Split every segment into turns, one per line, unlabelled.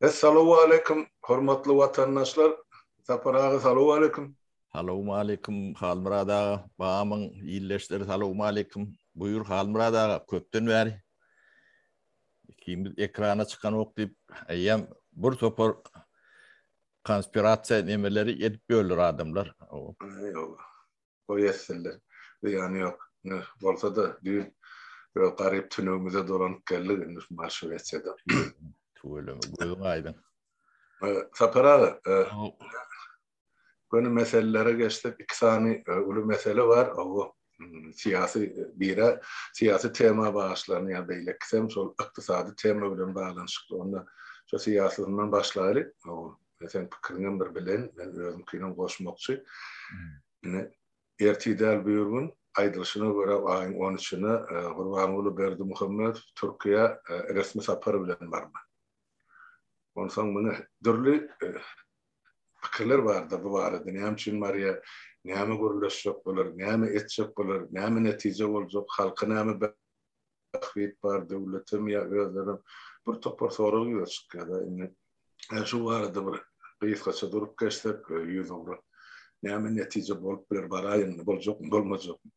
Essalawwaleýkim hormatly watandaşlar Sapar aga salowaleýkim.
Salowmaleýkim Halmyrat aga Bamyň ildeşleri salowmaleýkim buýur Halmyrat aga köpden bäri ikimiz ekrana çykanok diýip eýýäm bir topar konspirasiýa nemeleri edip ýörler adamlar.
Ýok. Goý etsinler. Zyýany ýok. Ine, bolsa-da düýn öz garyp tünegimize dolanyp geldik indi şu Şwesiýada.
Tüweleme, gözüň aýdyň.
Sapar aga, göni meselelere geçsek, iki sany uly mesele bar. Owo, syýasy biri syýasy tema bagyşlanýar, beýlekisem şol ykdysady tema bilen baglanyşykly. Onda şu syýasysyndan başlaýly. Owo, seň pikiriňem bir bileýin, men özümkinem goşmakçy. Indi ertir däl birgün, aýdylyşyna görä aýyň on üçüne Gurbanguly Berdimuhamedow Türkiýä resmi sapar bilen barmaly. Onsoň muny dürli pikirler barda bu barada, näme üçin barýar, näme gürleşjek bolar, näme etjek bolar, näme netije boljak, halka näme bähbit bar, döwletem ýa özlerem bir topar sorag ýüze çykýar-da. Indi şu barada bir gysgaça durup geçsek, ýüzugra näme netije bolup biler, baraýynda boljakmy, bolmajakmy?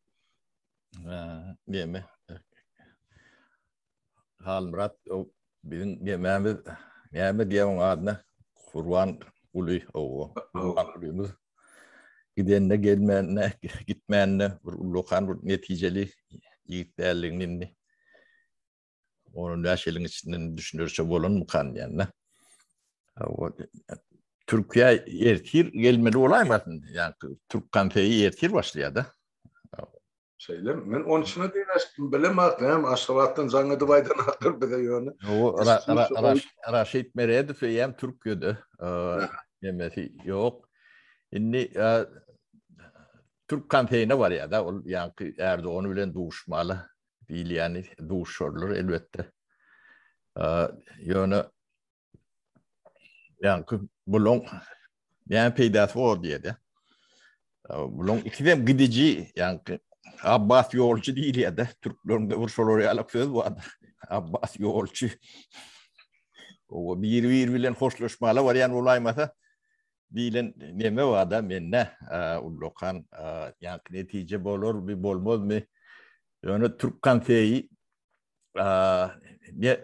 Neme? Halmyrat, biziň nemämiz, näme diýýär oň adyna? Gurban Guly, owo. Gurban Gulymyz gidende gelmände, gitmände bir ullakan bir netijeli ýigit däldigini indi on bäş ýylyň içinden düşünerçe bolanmykan diýende. Türkiýä ertir gelmeli bolaýmasyn? Ýa-ni Türk konseýi ertir başlaýar-da.
Şeýlemi? Men on üçüne diýip eşitdim. Bilemok, näme Aşgabatdan jaň edip aýdanaklar bize ýöne.
Raşid Meredow eýýäm Türkiýede. Nemesi ýok. Indi Türk konseýine barýar-da, ol ýaňky Erdogan bilen duşmaly diýilýäni duşarlar elbetde. Ýöne Ýaňky bulaň näme peýdasy bor diýedi. Bulaň ikisem gidiji, ýaňky Abbas ýolçy diýilýär-de, türkleriň de bir şolar ýaly söz bar. Abbas ýolçy. O bir-bir bilen hoşlaşmaly barýan bolaýmasa diýlen neme bar-da mende, ullakan ýaňky netije bolarmy, bolmazmy? Ýöne türk konseýi ne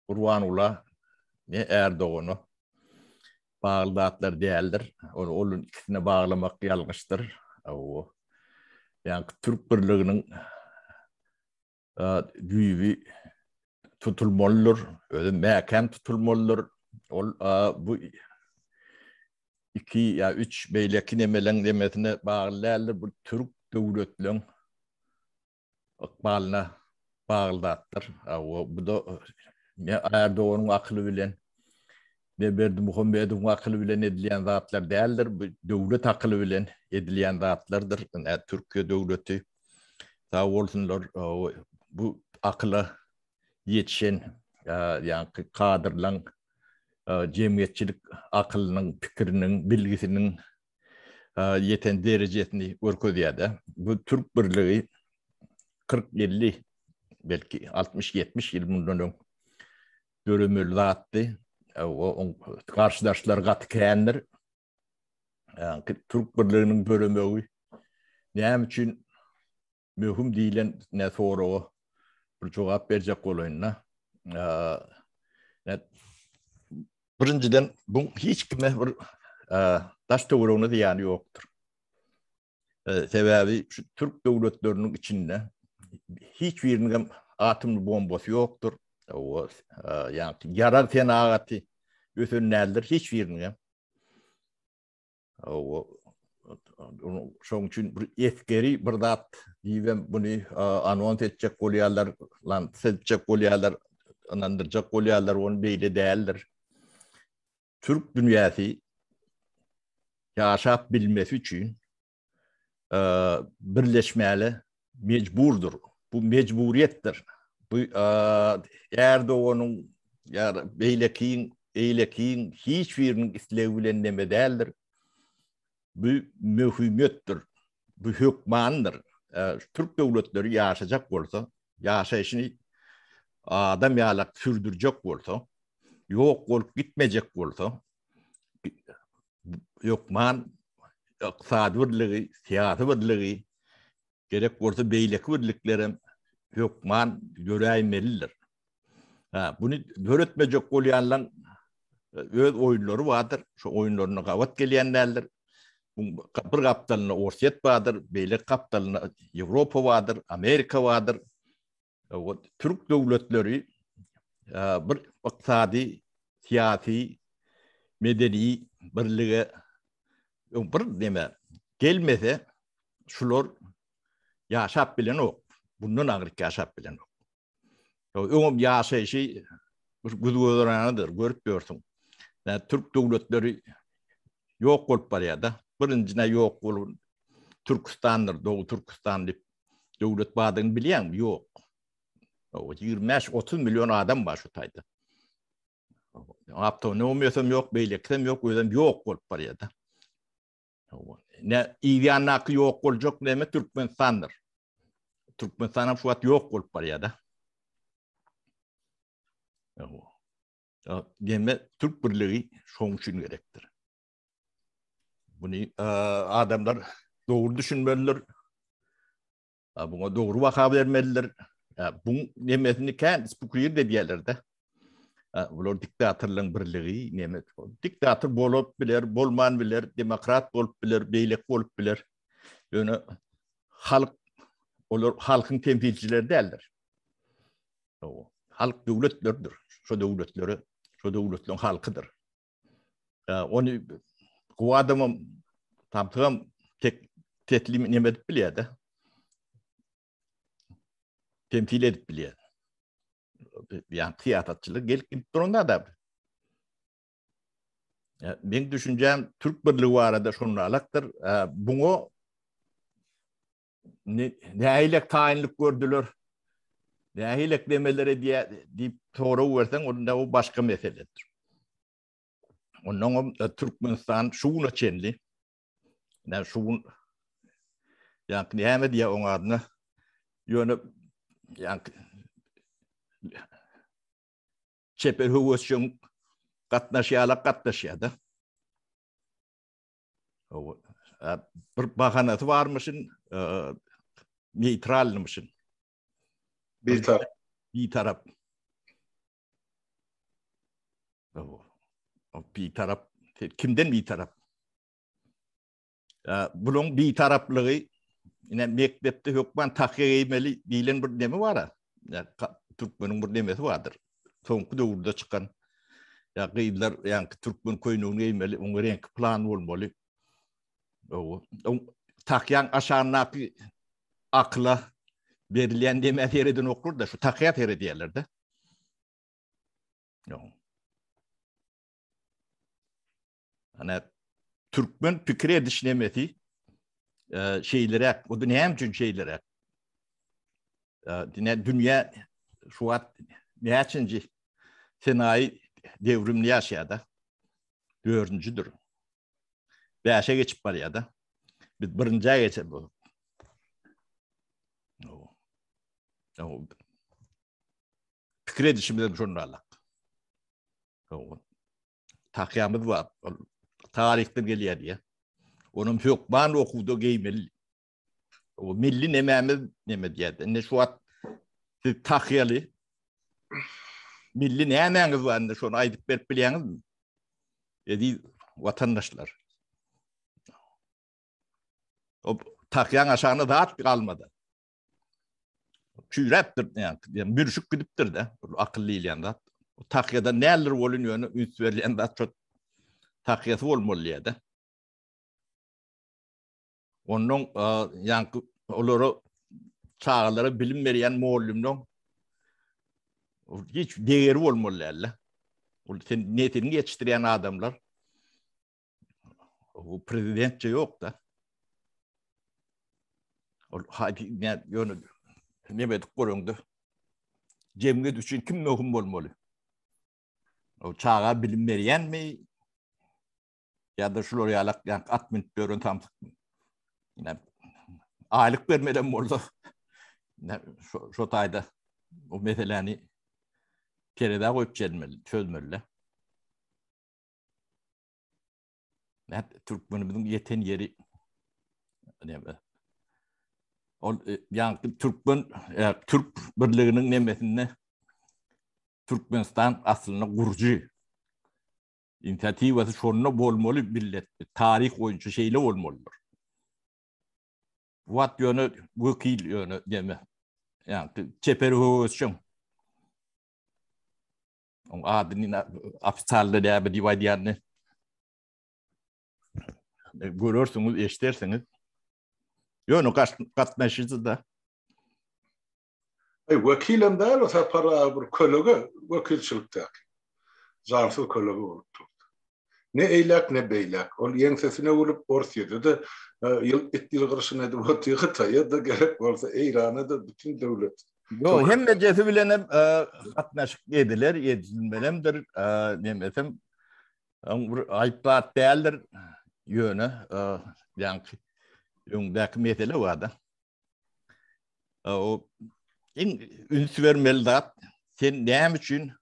Gurbangula ne Ärdogana bagly zatlar däldir. Ony ol ikisine baglamak ýalňyşdyr. Hawa. Ýagny türk birliginiň düýbi tutulmalydyr, özi mäkäm tutulmalydyr. Ol bu iki ýa üç beýleki nemeleň nemesine bagly däldir. Bu türk döwletleň ykbalyna bagly zatdyr. Bu-da ne Ärdoganyň akyly bilen, ne Berdimuhamedowyň akyly bilen edilýän zatlar däldir. Bu döwlet akyly bilen edilýän zatlardyr. Ine, Türkiýe döwleti sag bolsunlar, bu akyla ýetişen, ýaňky kadrlaň jemgyýetçilik akylynyň, pikiriniň, bilgisiniň ýeten derejesini görkezýär-de. Bu türk birligi 40-50 belki 60-70 ýyl mundan öň döremeli zatdy. Oň garşydaşlary gaty kändir. Ýagny türk birliginiň döremegi näme üçin möhüm diýlen ne soraga bir jogap berjek bolaýyn-da. Birinjiden bu hiç kime bir daş töweregine zyýany ýokdur. Sebäbi şu türk döwletleriniň içinde hiç biriniň hem atomly bombasy ýokdur. Ýagny ýarag senagaty ösen däldir hiç biriniň hem. Şoň üçin bir esgeri bir zat diýibem buny anons etjek bolýarlar, lanse etjek bolýarlar, ynandyrjak bolýarlar, ony beýle däldir. Türk dünýäsi ýaşap bilmesi üçin birleşmäli mejburdyr. Bu mejburyýetdir. Bu Erdoganyň ýa beýlekiň, eýlekiň hiç biriniň islegi bilen neme däldir. Bu möhümiýetdir. Bu hökmandyr. Türk döwletleri ýaşajak bolsa, ýaşaýşyny adam ýalak sürdürjek bolsa, ýok bolup gitmejek bolsa, hökman ykdysady birligi, syýasy birligi, gerek bolsa beýleki birliklerem hökman döräýmelidir. Ha, buny döretmejek bolýanlaň öz oýunlary bardyr, şo oýunlaryna gabat gelýän däldir. Bir gapdalynda Orsýet bardyr, beýleki gapdalynda Ýewropa bardyr, Amerika bardyr. Türk döwletleri bir ykdysady, syýasy, medeni birlige bir neme gelmese şular ýaşap bilenok. Bundan aňryk ýaşap bilenok. Öňem ýaşaýşy bir güzgözeranadyr, görüp ýörsüň. Türk döwletleri ýok bolup barýar-da. Birinjine ýok bolup Türküstandyr, Doğu Türküstan diýip döwlet bardygyny bilýäňmi? Ýok. 25-30 million adam bar şu taýda. Awtonomiýasam ýok, beýlekisem ýok, özem ýok bolup barýar-da. Ne ýandaky ýok boljak näme Türkmenistandyr. Türkmenistan hem şu wagt ýok bolup barýar-da. Geme Türk birligi şoň üçin gerekdir. Buny adamlar dogry düşünmelidir. Buňa dogry baha bermelidir. Buň nemesini kän spekulir edýärler-de. Bular diktatorlaryň birligi, neme. Diktator bolup biler, bolman biler, demokrat bolup biler, beýleki bolup biler. Ýöne halk olar halkyň temsilçileri däldir. Halk döwletlerdir. Şo döwletleri, şo döwletleriň halkydyr. Ony gowy adamam tapsam tek teslim neme edip bilýär-de. Temsil edip bilýär. Ýa syýasatçylyk gelip gidip duran adam. Meň düşünjäm Türk birligi barada şonalakdyr. Buňa nähilek taýynlyk gördüler? Nähilek demeler edýär diýip sorag berseň, onda o başga meseledir. Ondan hem Türkmenistan şu güne çenli näme şu gün ýa näme diýä oň adyna ýöne ýa çeper höwesjeň gatnaşýarlar gatnaşýar-da. Bir bahanasy barmyşyn, neýtralnymyşyn.
Bitarap.
Bitarap. Bitarap. Kimden bitarap? Buluň bitaraplygy ine mekdepde hökman tahýa geýmeli diýlen bir neme bar-a. Türkmeniň bir nemesi bardyr. Soňky döwürde çykan ýa gyzlar ýaňky türkmen köýnegini geýmeli, oňa reňki plan bolmaly. Tahýaň aşagyndaky akyla berilýän nemä seredenoklar-da, şu tahýa seredýärler-de. Ana türkmen pikir ediş nemesi e, şeýleräk, o da näme üçin şeýleräk? E, dine dünýä şu wagt näçinji senaýy devrimini ýaşaýar-da. Dördünjidir. Bäşe geçip barýar-da. Biz birinjä geçen bolup. Pikir edişimizem şonda alak. Tahýamyz bar. Ol taryhdan gelýär diýýär. Onam hökman okuwda geýmeli. O milli nemämiz neme diýýär. Indi şu wagt siz tahýaly milli nämäňiz bar indi şony aýdyp berip bilýäňizmi? Eziz watandaşlar. O tahýaň aşagynda zat galmady. Çüýräpdir, ýa mürşük gidipdir-de, akyl diýilýän zat. O tahýada näler bolun ýöne üns berilýän zat şo tahýasy bolmaly diýýär-de. Ondan ýaňky olara çagalara bilim berýän mugallymlaň hiç degeri bolmaly däl-de. Ol sen nesiliňi ýetişdirýän adamlar. O prezidentçe ýok-da. Ol hadi ne ýöne neme edip görüňde. Jemgyýet üçin kim möhüm bolmaly? O çaga bilim berýänmi? Ýa-da şular ýalak ýa at münüp ýören samsykmy? Ine aýlyk bermelem bolsa şo şo taýda o meseläni terezä goýup çelmeli, çözmeli. Näme türkmenimiziň ýeten ýeri näme? Ol e, ýaňky türkmen e, türk birliginiň nemesinde Türkmenistan aslynda gurujy. Inisiatiwasy şonda bolmaly millet. Taryh boýunça şeýle bolmalydyr. Wagt ýöne wekil ýöne neme. Ýaňky çeper höwesjeň. Oň adyny ofitsialda näme diýip aýdýanyny görersiňiz, eşdersiňiz. Ýöne gatnaşyjy-da.
Aý, wekilem däl o Sapar aga bir kölege wekilçilikdäki. Jansyz kölege bolup durdy. Ne eýläk, ne beýläk. Ol ýeňsesine gülüp Orsýede-de ýyl it ýylgyryşyny edip otyr, Hytaýa-da gerek bolsa Eýrana-da bütin döwlet.
Ýok, hemmejesi bilenem gatnaşyk ediler, edilmelemdir. Nemesem bir aýyp zat däldir. Ýöne ýaňky öňdäki mesele bar-da. O iň üns bermeli zat sen näme üçin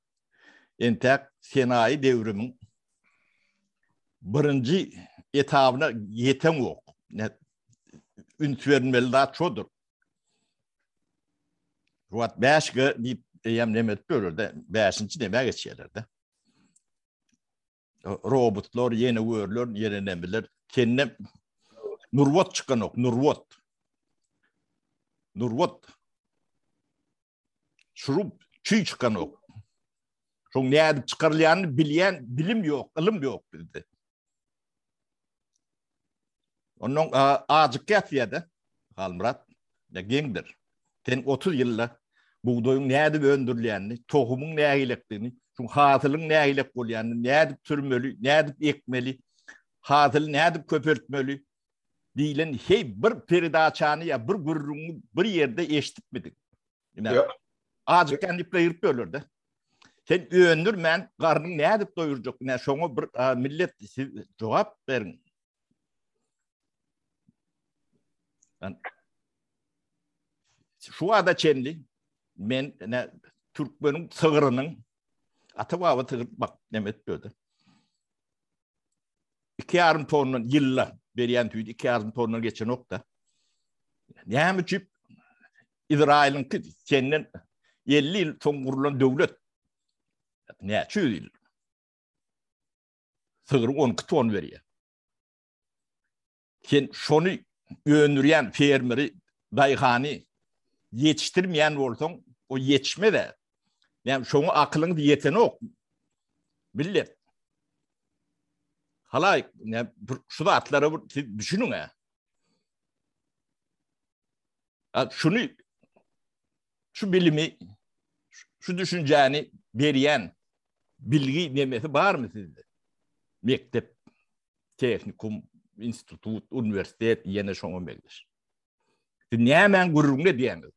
entäk senaýy dewrimiň birinji etabyna ýeteňok. Üns bermeli zat şodur. Şu wagt 5G diýip eýýäm näme edip ýörler-de, 5-nji nämä geçýärler-de. Robotlar ýene görler, ýene nämeler. Sende nurbat çykanok, nurbat. Nurbat. Şurup çüý çykanok. Şoň nädip çykarylýanyny bilýän bilim ýok, ylym ýok bizde. Ondan ajyk ýatýar-da, Halmyrat, ne geňdir. Sen 30 ýylda bugdaýyň nädip öndürilýänini, tohumyň nähilekdigini, şuň hasylyň nähilek bolýanyny, nädip sürmeli, nädip ekmeli, hasyly nädip köpeltmeli diýlen heý bir peredaçany ýa bir gürrüňi bir ýerde eşidipmidiň? Ine, ajykýan diýip gygyryp ýörler-de. Sen öndürmän garnyň nädip doýurjak? Ine, şoňa bir millet siz jogap beriň. Şu wada çenli men ine türkmeniň sygrynyň ata-baba sygyr bak näme etdi. 2,5 tondan ýylda berýän süýdi 2,5 tondan geçenok-da. Näme üçin Izraýylyňky senden 50 ýyl soň gurulan döwlet. Näçe ýüz ýyl? Sygry 12 ton berýär. Sen şony öndürýän fermeri, daýhany ýetişdirmeýän bolsaň, o ýetişmez-ä. Näme şoňa akylyňyz ýetenok. Millet. Halaýyk, näme şu zatlara bir siz düşüniň-ä. Şuny şu bilimi, şu düşünjäni berýän bilgi nemesi barmy sizde? Mekdep, tehnikum, institut, uniwersitet, ýene şoňa meňzeş. Siz nämäň gürrüňini edýäňiz?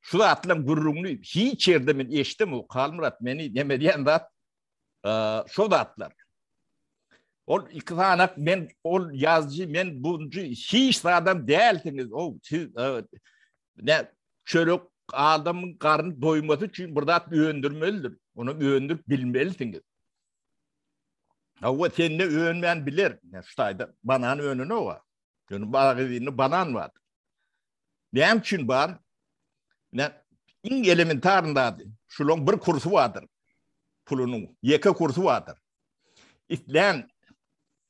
Şu zatlaryň gürrüňini hiç ýerde men eşidemok, Halmyrat, meni neme edýän zat şo zatlar. Ol iki sanak men ol ýazyjy men bunjy hiç zadam dälsiňiz. O siz ne çörek adamyň garny doýmasy üçin bir zat öndürmelidir. Ony öndürip bilmelisiňiz. Hawa sende önmän biler. Şu taýda banan önenok. Ýöne magazinde banan bar. Näme üçin bar? Ne iň elementar zady. Şulaň bir kursy bardyr. Pulunyň ýeke kursy bardyr. Islän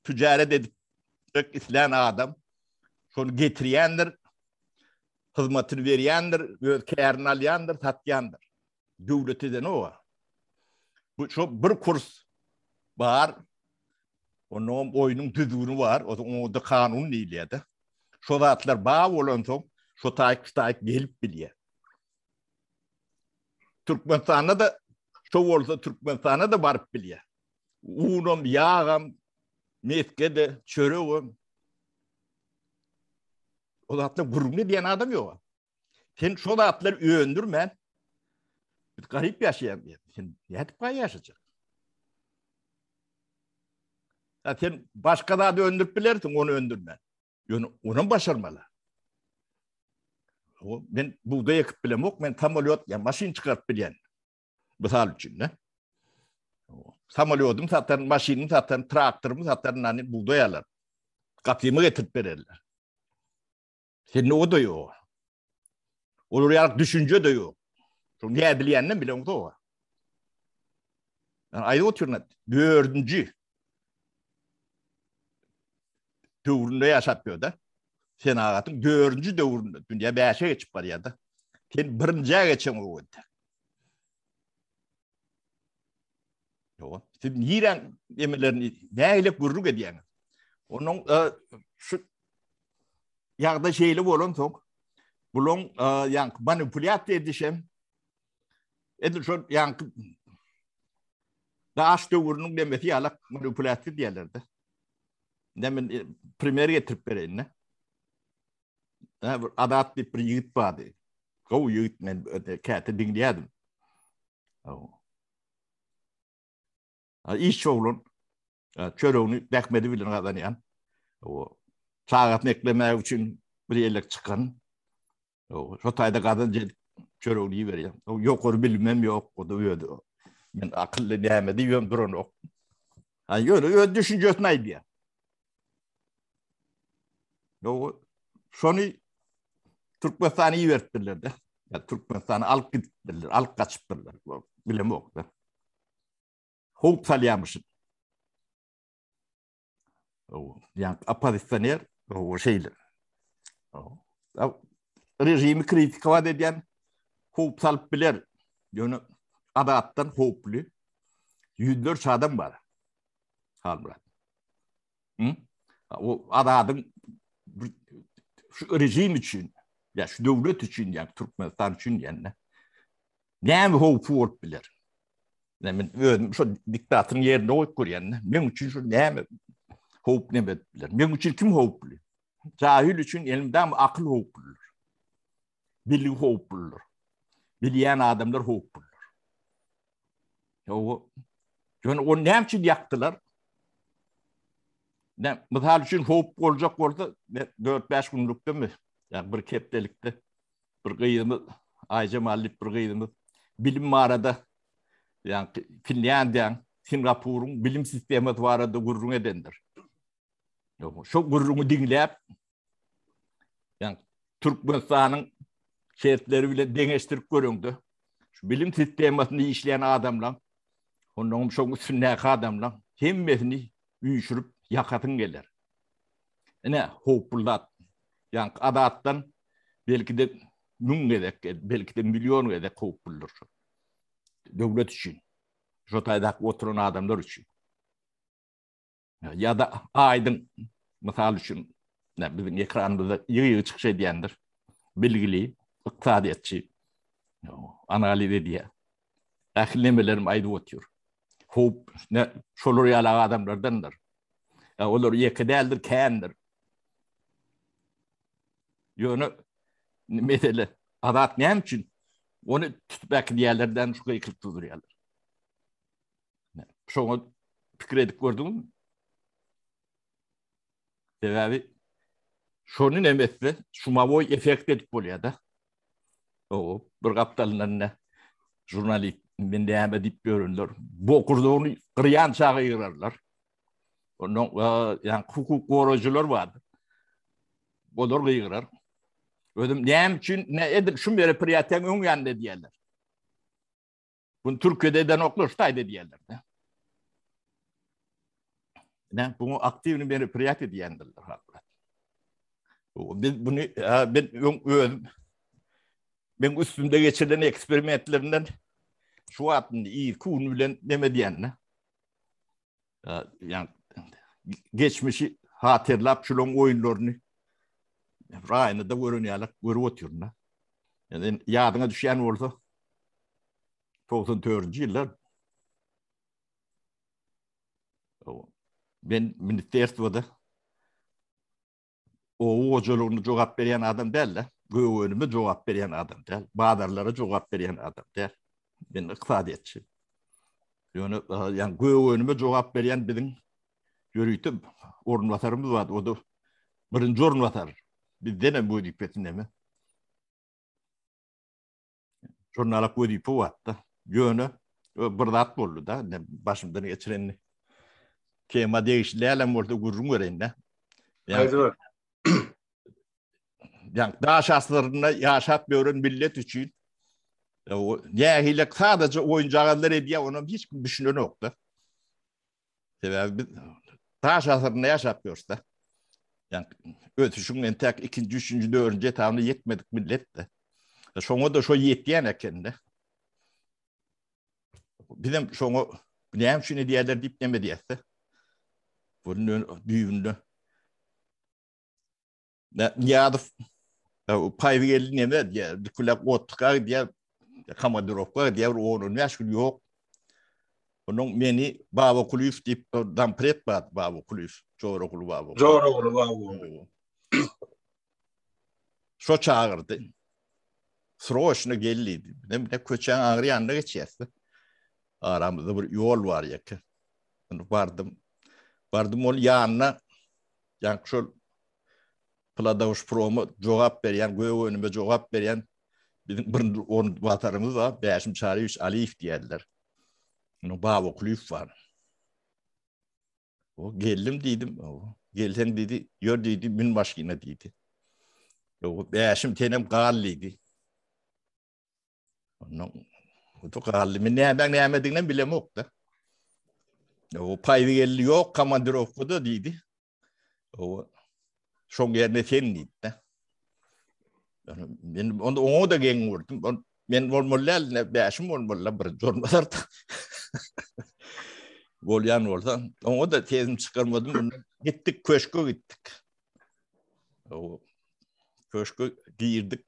ticaret edip islän adam şony getirýändir, hyzmatyny berýändir, öz kärini alýandyr, satýandyr. Döwlet edenok. Bu şo bir kurs bar. Onuň oýnuň düzgüni bar. O oňa da kanun diýilýär-de. Şo zatlar bar bolansoň, şo taýyk şu taýyk gelip bilýär. Türkmenistanda da şo bolsa Türkmenistana da baryp bilýär. Unam, ýagam, mesge-de, çöregem. O zatlar gürrüň edýän adam ýok. Sen şo zatlary öndürmän biz garyp ýaşaýan diýen. Sen nädip baý ýaşajak? Ha sen başga zat öndürip bilersiň, ony öndürmän. Ýöne onam başarmaly. O men bugdaý ekip bilemok, men samolýot ýa maşyn çykaryp bilýän. Mysal üçin, ne? Samolýodymy sataryn, maşynymy sataryn, traktorymy sataryn, nany bugdaý alaryn. Gapyma getirip bererler. Sende o-da ýok. Olar ýaly düşünje-de ýok. Şo nädilýänini bileňzok. Yani aýdyp otyryn, dördünji döwründe ýaşap ýör-de. Senagatyň dördünji döwründe, dünýä bäşe geçip barýar-da. Sen birinjä geçeň o günde. Ýok. Siz niräň emelerini nähili gürrüň edýäňiz? Onuň e, şu ýagdaý şeýle bolansoň, bulaň e, ýaňky manipulýasiýa edişem edil şol ýaňky daş döwrüniň demesi ýalak manipulýasiýa diýerler-de. Men e, primer getirip bereýin-de. Bir Azat diýip bir ýigit bardy. Gowy ýigit men käte diňleýärdim. Işçi oglan çöregini zähmeti bilen gazanýan. O çagasyny eklemek üçin bir ýerlek çykan. Şo taýda gazanç edip çöregini iberýär. O ýokary bilimem ýok, o da özi. Men akylly näme diýibem duranok. Ha ýöne öz düşünjesini aýdýar. Ýok, şony Türkmenistana iberipdirler-de. Ýa Türkmenistana alyp gidipdirler, alyp gaçypdyrlar. Bilemok-da. Howp salýarmyşyn. Ýa oppozisioner, o şeýle. Režimi kritikowat edýän howp salyp biler. Ýöne Azatdan howply ýüzlerçe adam bar. Halmyrat. Hı? O Azadyň şu rejim üçin, ya şu döwlet üçin, ya Türkmenistan üçin diýende näme howpy bolup biler? Ne men özüm şu diktatoryň ýerinde goýup görýän. Men üçin şu näme howp näme edip biler? Men üçin kim howply? Jahil üçin elimdämi akyl howpludyr. Bilgi howpludyr. Bilýän adamlar howpludyr. Ýoga. Ýöne ony näme üçin ýakdylar? Ne, mysal üçin howp boljak bolsa, 4-5 günlükdemi? Ýa bir hepdelikde bir gyzymyz Aýjemal diýip bir gyzymyz bilim barada, ýa Finlýandiýaň, Singapuryň bilim sistemasy barada gürrüň edendir. Ýok, şo gürrüňi diňläp, ýa Türkmenistanyň şertleri bilen deňeşdirip göreňde, şu bilim sistemasynda işleýän adamlaň, onnoňam şoň üstündäki adamlaň hemmesini üýşürip ýakasyň geler. Ine, howply zat. Ýaňky adatdan belki-de müň gezek, belki-de million gezek howpludyr şo. Döwlet üçin, şo taýdaky oturan adamlar üçin. Ýa-da Aýdyň, mysal üçin, biziň ekranymyzda ýygy-ýygy çykyş edýändir. Bilgili ykdysadyýetçi, analiz edýär. Ähli nemelerimi aýdyp otyr. Howp, şolar ýaly adamlardandyr. Olar ýeke däldir, kändir. Ýöne mesele Azat näme üçin ony tutup äkidýärlerden şu gykylyk tuzurýarlar. Şoňa pikir edip gördüňizmi? Sebäbi şony näme etse, şumawoý effekt edip bolýar-da. O bir gapdalyndan ne žurnalist men näme diýip ýörenler, bokurdagyny gyrýan çaga ýygrarlar. Ondan ýa hukuk goraýjylar bar. Olar gygyrar. Özüm näme üçin ne edil şu merapirýatiýaň öň ýanynda diýerler. Bunu Türkiýede edenoklar şu taýda edýärler. Ne, bunu aktiwni merapirýatiýa diýendirler halklar. Biz bunu ben öň özüm men üstümde geçirilen eksperimentlerinden şu wagt indi irki gün bilen neme diýende. Ýa geçmişi hatyrlap şulaň oýunlaryny raýyny-da gören ýaly görüp otyryn da. Ýa ýadyňa düşýän bolsa 94-nji ýyllar men ministerstwoda oba hojalygyna jogap berýän adam däl-de, gök önüme jogap berýän adam däl, bazarlara jogap berýän adam däl. Men ykdysadyýetçi. Ýöne ýa gök önüme jogap berýän biziň ýörite orunbasarymyz bardy. O da birinji orunbasar. Bizden hem wezipesi näme? Žurnalak wezipe bardy. Ýöne. Bir zat boldy da, başymdan geçirenini. Tema degişli dälem bolsa gürrüň bereýin-de.
Aýdyber.
Ýa daş asyrynda ýaşap ýören millet üçin nähili sadaja oýunjagazlar edýär, onam hiç kim düşünenok-da. Sebäbi biz daş asyrynda ýaşap ýörüs-de. Ýa ösüşiň entek ikinji, üçünji, dördünji etabyna ýetmedik millet-de. Şoňa-da şo ýetýän eken-de. Bizem şoňa näme üçin edýärler diýip neme diýäs-de. Bunun düýbünde Nyýazow paýzy geldi neme diýýär, dikülek otluka gidýär, komandirovka gidýär, bir 10-15 gün ýok. Onuň meni Baba Kulyýew diýip zampred bar, Baba Kulyýew, Joraguly Baba.
Joraguly Baba.
Şo çagyrdy. Sroçno gel diýdi. Bizem bir köçäň aňry ýanyna geçýäs. Aramyzda bir ýol bar ýeke. Indi bardym. Bardym ol ýanyna ýaňky şol Pladawşproma jogap berýän, gök önüme jogap berýän biziň bir orunbasarymyz bar, Bäşim Çaryýewiç Aliýew diýerler. Onuň Baba Kulyýew bar. O geldim diýdim. O gelseň diýdi, ýör diýdi, mün maşyna diýdi. O Bäşim senem gal diýdi. Ondan bu galdy. Men nämäň nämedigini bilemok-da. O paýzy geldi, ýok komandirovkada diýdi. O şoň ýerine sen diýdi. Men onda oňa da geň gördüm. Men bolmaly däl, ne bäşim bolmaly, bir jornazar. Bolýan bolsa, oňa da tezim çykarmadym. Gitdik, köşke gitdik. O köşke girdik.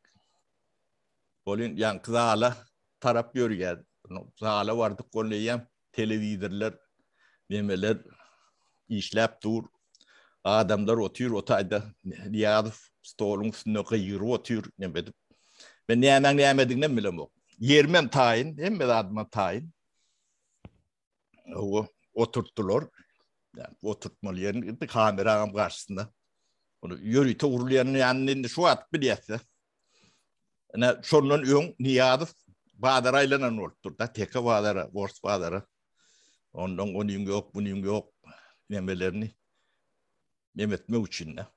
Bolýan ýaňky zala tarap ýörýär. Zala bardyk, ol eýýäm telewizorlar, nemeler işläp dur. Adamlar otyr o taýda. Nyýazow stoluň üstünde gygyryp otyr, neme edip. Men nämäň nämediginem bilemok. Ýerimem taýyn, hemme zadymam taýyn. Owa, oturtdylar. Yani oturtmaly ýerini indi kameranyň garşysynda. Ony ýörite gurulýan ýanyny indi şu wagt bilýäs. Ine şondan öň Nyýazow bazara aýlanan bolupdyr da, teke bazara, ors bazara. Ondan onuň ýok, bunuň ýok nemelerini nemetmek üçin de.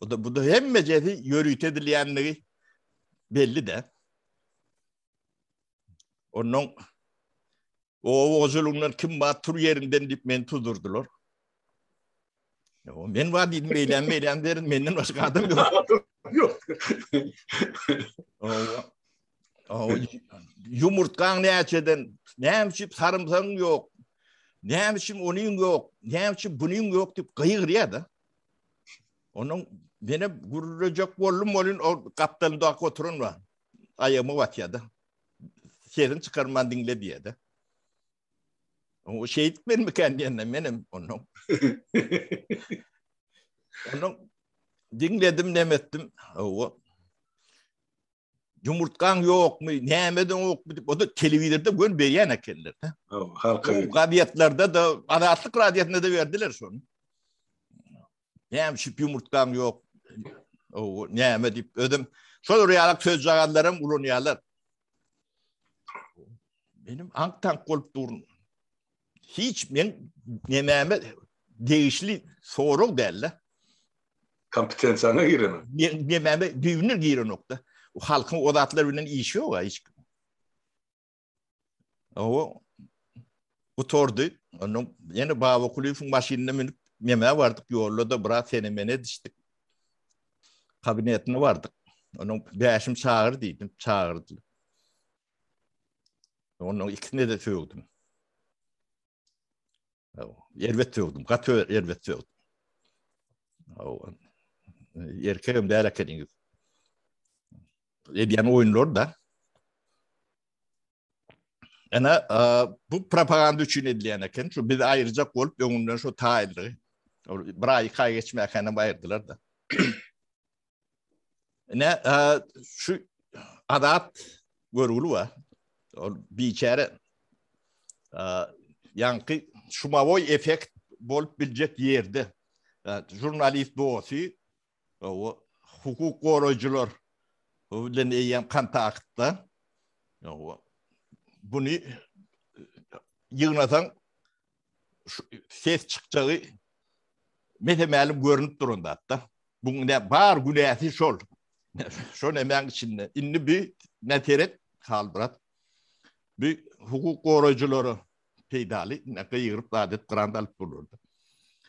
O da bu da hemmejesi ýörite edilýänligi belli de. Ondan oba hojalygyndan kim bar tur ýerinden diýip meni tuzurdylar. Yo, men bar diýdim, beýlän beýlän derin, menden başga adam ýok.
Ýok.
Owa. Ýumurtgaň näçeden, näme üçin sarymsagyň ýok, näme üçin onuň ýok, näme üçin bunuň ýok diýip gygyrýar-da. Onuň mene gürrejek boldum welin o gapdalynda oturan bar. Aýagyma batýar-da. Sesini çykarman diňle diýýär-de. O şeýdip menmikän diýende menem ondan. Ondan diňledim, nem etdim. Owa. Ýumurtgaň ýokmy, nämeden ýokmy diýip, o da telewizorda gön berýän ekenler.
Halka.
Gazetlerde de, Azatlyk radiosynda da berdiler şony. Näme üçin ýumurtgaň ýok? Owa, näme diýip, özüm şol ýaly sözjagazlaram ulanýarlar. Benim aňk-taňk bolup durun. Hiç men nemäme degişli sorag däl-de.
Kompetensiýaňa girenok.
Nemäme düýbünden girenok-da. Halkyň o zatlar bilen işi ýok-a hiç. Owa gutardy. Ondan ýene Baba Kulyýewiň maşynyna münüp nemä bardyk, ýolda-da biraz sene-mene edişdik. Kabinetine bardyk. Onuň Bäşim çagyr diýdim, çagyrdy. Onuň ikisine de sögdüm. Erbet sögdüm, gaty erbet sögdüm. Erkegem däl ekeniňiz. Edýän oýunlar da. Ene bu propaganda üçin edilýän eken. Şu bizi aýyrjak bolup öňünden şu taýynlygy. Bir aý, iki aý geçmäkänem aýyrdylar da. Ine şu Azat görgüli bar. Ol biçäre ýaňky şumawoý effekt bolup biljek ýerde žurnalist dosty hukuk goraýjylar bilen eýýäm kontaktda. Buny. ýygnasaň ses çykjagy mese-mälim görnüp duran zatda. Bu ne bar günäsi şol. Şo nemäň içinde. Indi bi ne seret Halmyrat. Bi hukuk goraýjylara peýdaly, ne gygyryp zat edip grant alyp bolardy.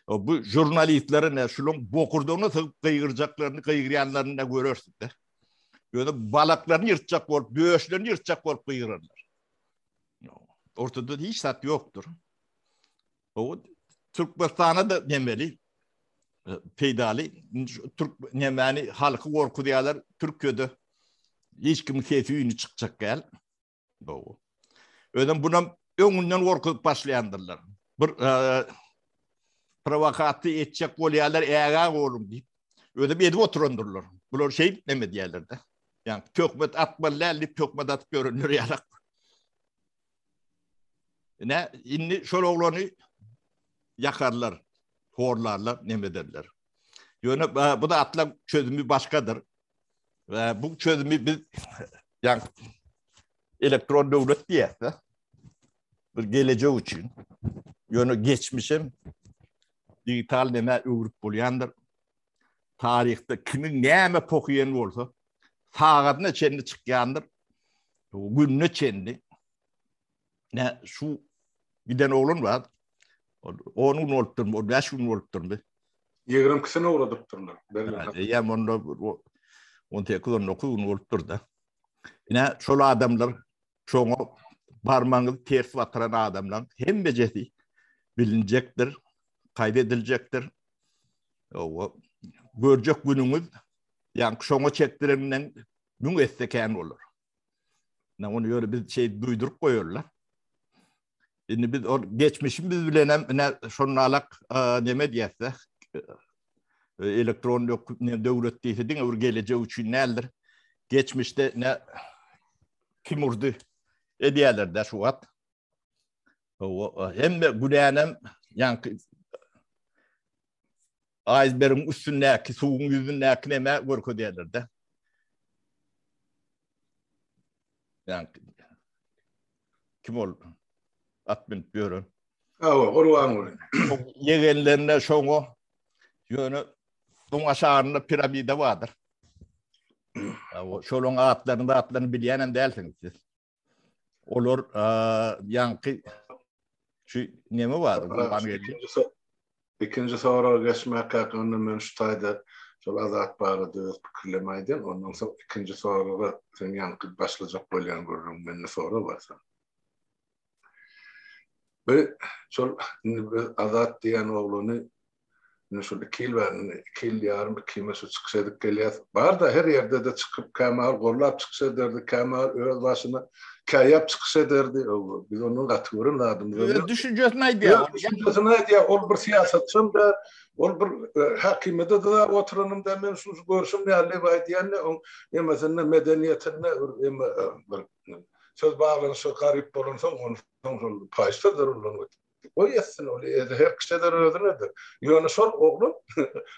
O bu žurnalistlere ne şulaň bokurdagyna sygyp gygyrjaklaryny, gygyrýanlaryny ne görersiň-de. Ýöne balaklaryny ýyrtjak bolup, döşlerini ýyrtjak bolup gygyrarlar. Ortada hiç zat ýokdur. O Türkmenistana da nemeli e, peýdaly Türk nemäni halky gorkuzýarlar Türkiýede hiç kimiň sesi üýni çykjak däl. Dogry. Özem bunam öňünden gorkuzyp başlaýandyrlar. Bir e, prowokasiýa etjek bolýarlar, ägä boluň diýip. Özem edip oturandyrlar. Bular şeýdip neme diýerler-de. Ýa töhmet atmaly däl diýip töhmet atyp ýörenler ýalak. Ine, indi şol oglany ýakarlar, horlarlar, neme ederler. Ýöne e, bu zatlaryň çözümi başgadyr. We bu çözümi biz ýa elektron döwlet diýýäs-de. Bir gelejek üçin. Ýöne geçmişem digital nämä öwrüp bolýandyr. Taryhda kimiň näme poky ýen bolsa, sagadyna çenli çykýandyr. Gününe çenli. Ne şu giden oglan bar. 10 gün bolupdyr, 15 gün bolupdyr.
22-sini ugradypdyrlar.
Eýýäm onda 18-19 gün bolupdyr-da. Ine şol adamlar şoňa barmagyňyzy ters batyran adamlaryň hemmejesi bilinjekdir, kaýt ediljekdir. Owa, görjek günüňiz, ýa şoňa çekdireninden müň esse kän bolar. Ne ony ýöne biz şey duýduryp goýarlar. Indi biz ol geçmişimiz bilen hem ine şonalak neme diýse elektron döwlet diýse diňe bir gelejek üçin däldir. Geçmişde ne kim urdy edýärler de şu wagt. Hemme günänem ýaňky aýsbergiň üstündäki suwuň ýüzündäki neme görkezýärler de. Ýaňky kim ol at münüp ýören?
Hawa, Gurbanguly.
Ýegenlerine şoňa ýöne oň aşagynda piramida bardyr. Hawa, şolaryň atlaryny, zatlaryny bilýänem dälsiňiz siz. Olar ýaňky şu neme bar? Gurbangeldi.
Ikinji soraga geçmekkäk onda men şu taýda şol Azat barada öz pikirlerimi aýdyn, ondan soň ikinji soraga sen ýaňky başlajak bolýan gürrüň mende sorag bar saňa. Bir şol indi biz Azat diýen oglany Indi şol iki ýyl bäri, indi iki ýyl ýarym, ikimiz şu çykyş edip gelýäs. Bar-da, her ýerde-de çykyp, kämahal gollap çykyş ederdi, kämahal öz başyna käýäp çykyş ederdi. Biz ondan gaty gören zadymyz
ýok. Öz düşünjesini aýdýar.
Öz düşünjesini aýdýar. Ol bir syýasatçam däl, ol bir häkimiýetde-de oturanam däl. Men şu görşüm ýaly diýip aýdýan-da, oň nemesinde, medeniýetinde bir bir söz baglanyşygy garyp bolansoň, onsoň şol paýyş sözleri ulanyp Goý etsin ol her kişi eder özüne eder. Ýöne şol oglan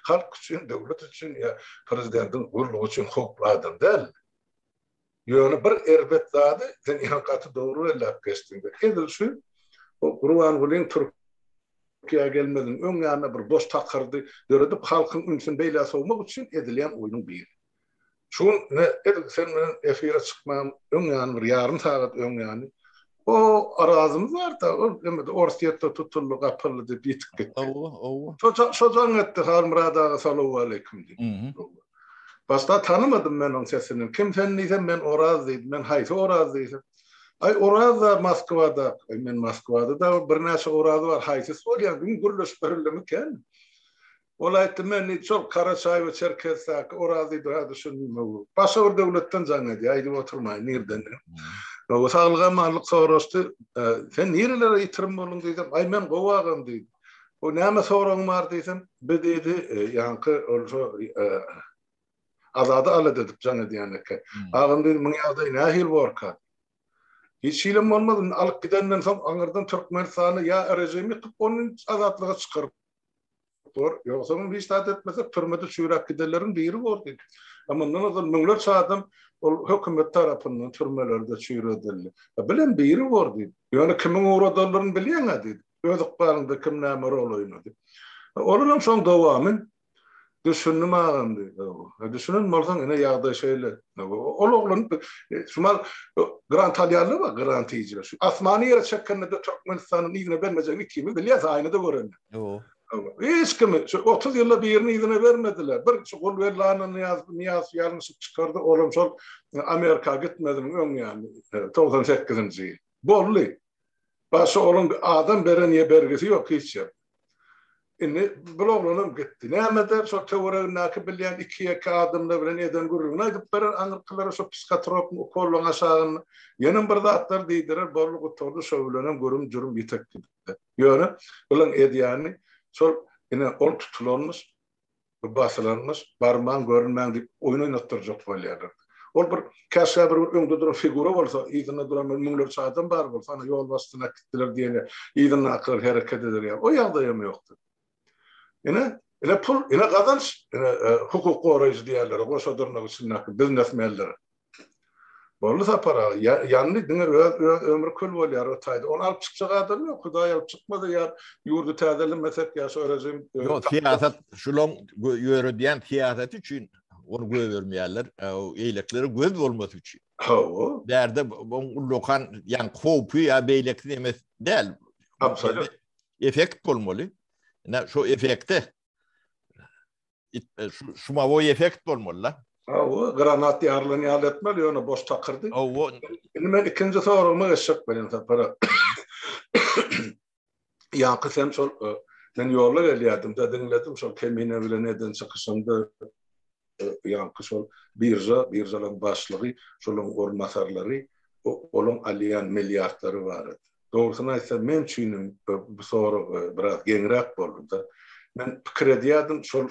halk üçin, döwlet üçin ýa prezidentiň gullugy üçin howply adam däl. Ýöne bir erbet zady sen ýa gaty dogry belläp geçdiň. Edil şu o Gurbangulyň Türkiýä gelmeziniň öň ýanynda bir boş takyrdy döredip halkyň ünsüni beýlä sowmak üçin edilýän oýnuň biri. Şu gün ine edil sen bilen efire çykmagym öň ýany bir ýarym sagat öň ýany o Arazymyz barda ol emede Orsýetde tutuldy gapyldy diýip ýitip gitdi.
Hawa, hawa.
Şo şo jaň etdi Halmyrat aga salowaleýkim diýip. Başda tanymadym men oň sesini. Kim sen diýsem men Oraz diýdi. Men haýsy Oraz diýsem. Aý Oraz da Moskwada. Aý men Moskwada da birnäçe Oraz bar haýsysy bolýan diýip gürleşip berilmikän. Ol aýtdy, Men diýdi, şol Karaçaý we Çerkesdäki Oraz diýdi, hä düşündim. Başga bir döwletden jaň edýär, aýdyp oturmaýyn nirden. Hawa, saglyk-amanlyk soraşdy. Sen nirelere ýitirim bolduň diýsem, aý men gowy agam diýdi. O näme soragyň bar diýsem, bi diýdi, ýaňky ol şo Azady alada edip jaň edýän eken. Agam diýdi, muň ýagdaýy nähili borka? Hiç hilem bolmaz, indi alyp gidenden soň aňyrdan Türkmenistany ýa režim ýykyp, ony azatlyga çykaryp. bor. Ýogsam hiç zat etmesek türmede çüýräp gidenleriň biri bor diýdi. A mundan ozal müňlerçe adam ol hökümet tarapyndan türmelerde çüýredildi. A bilen biri bor diýdi. Ýöne kimiň ugradanlaryny bilýäň-ä diýdi. Öz ykbalyňda kim näme rol oýnady. Olaram şoň dowamy. Düşündim agam diýdi. Düşünen bolsaň ine ýagdaý şeýle. Ol oglan şumal grant alýanlar bar, grant iýijiler. Şu asmany ýere çekende-de Türkmenistanyň yzyna bermejegini ikimiz bilýäs, aýnada görende. Hiç kimi şu 30 ýylda birini yzyna bermediler. Bir şu Gulbellany Nyýaz Nyýaz ýalňyşyp çykardy, olam şol Amerika gitmeziniň öň ýany 98-nji ýyl. Boldy. Başga olaň adam beren ýe bergisi ýok hiç ýerde. Indi bul oglanam gitdi. Näme eder, şo töweregindäki bilýän iki-ýeke adamlar bilen eden gürrüňini aýdyp berer aňyrkylara şo psihotropny ukollaň aşagynda. Ýenem bir zatlar diýdirer, boldy gutardy, şo bilenem gürüm-jürüm ýitip gitdi. Ýöne bulaň edýäni şol ine ol tutulanmyş, Bu basylanmyş, barmaň, görünmäň diýip oýun oýnatdyrjak bolýarlar. Ol bir käşgä bir öňde duran figura bolsa, yzynda duran bir müňlerçe adam bar bolsa, ana ýolbaşçysyny äkitdiler diýen ýaly, yzyndakylar hereket eder ýaly. O ýagdaýam ýokdy. Ine, ine pul, ine gazanç, ine hukuk goraýjy diýýärler, goşa dyrnak içindäki biznesmenlere. Boldy Sapar aga, ýandy diňe öz öz ömri kül bolýar o taýda. Ony alyp çykjak adam ýok, Hudaý alyp çykmasa ýa ýurdy täzelemesek ýa şo režim.
Ýok, syýasat şulaň ýöredýän syýasaty üçin ony goýbermeýärler. Eýleklere göz bolmasy üçin.
Hawa.
Bärde oň ullakan ýa howpy ýa beýleki emes däl.
Absolýut.
Effekt bolmaly. Ine şo effekte şumawoý effekt bolmaly-da.
Hawa, granat ýarylan ýaly etmeli, ýöne boş takyrdy.
Hawa.
Indi men ikinji soragyma geçjek bolýan Sapar. Ýaňky sen şol e, men ýolda gelýärdim-de diňledim şol Kemine bilen eden çykyşyňda e, ýaňky şol birža, biržalaryň başlygy, şolaryň orunbasarlary, olaryň alýan milliardlary barada. Dogrusyny aýtsam, men üçinem bu sorag biraz geňräk boldy-da. Men pikir edýärdim, şol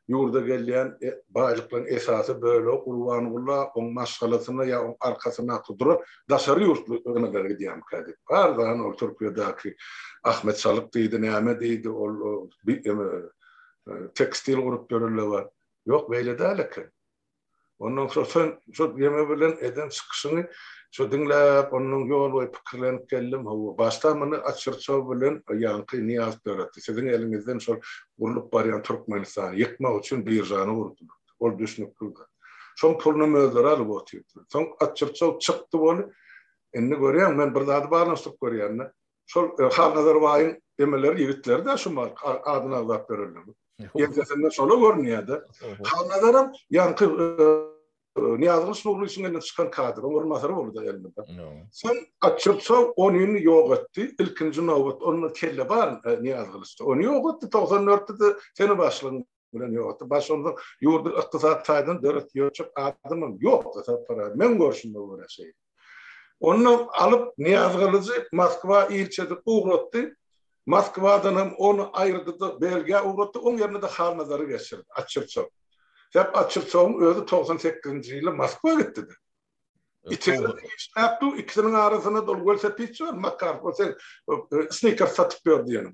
ýurda gelýän baýlyklaryň esasy bölegi Gurbangulla, oň maşgalasyna ýa oň arkasyndaky duran daşary ýurtly nimelere gidýärmikä diýip. Arzan ol Türkiýedäki Ahmet Çalyk diýdi, näme diýdi, ol tekstil gurup ýörenler bar. Ýok, beýle däl eken. Ondan soň sen şo ýeme bilen eden çykyşyňy şo diňläp, ondan ýol boýy pikirlenip geldim. Hawa, başda muny Açyrçow bilen ýaňky Nyýazow döretdi. Siziň eliňizden şol gurlup barýan Türkmenistany ýykmak üçin biržany gurdular. Ol düşnükli zat. Şoň pulunam özleri alyp otyrdylar. Soň Açyrçow çykdy bolup, indi görýäň, men bir zady baglanyşdyryp görýän-de. Şol Halnazar baýyň emeleri ýigitleri-dä şu adyny agzap berenler. Ýeňsesinde şola görünýär-de. Halnazaram ýaňky Nyýazgylyç Nurlyçyň elinden çykan kadr, oň orunbasary boldy-da elinde. Soň Açyrtsow onyny ýok etdi. Ilkinji nobat onda kelle bar Nyýazgylyçda. Ony ýok etdi. 94-de-de seni başlygyň bilen ýokdy. Baş onda ýurdy ykdysady taýdan döretip ýörjek adamam ýokdy Sapar aga. Meň görşüme görä şeýle. Ondan alyp Nyýazgylyjy Moskwa ilçi edip ugratdy. Moskwadan hem ony aýyrdy-da Belgiýa ugratdy. Oň ýerine-de Halnazary geçirdi, Açyrçow. Sebäp Açyrçowyň özi 98-nji ýylda Moskwa gitdi-de. Içeride işläp dur, ikisiniň arasynda-da ol welosipedçi bar, Makarow, ol sen snikers satyp ýör diýeniň.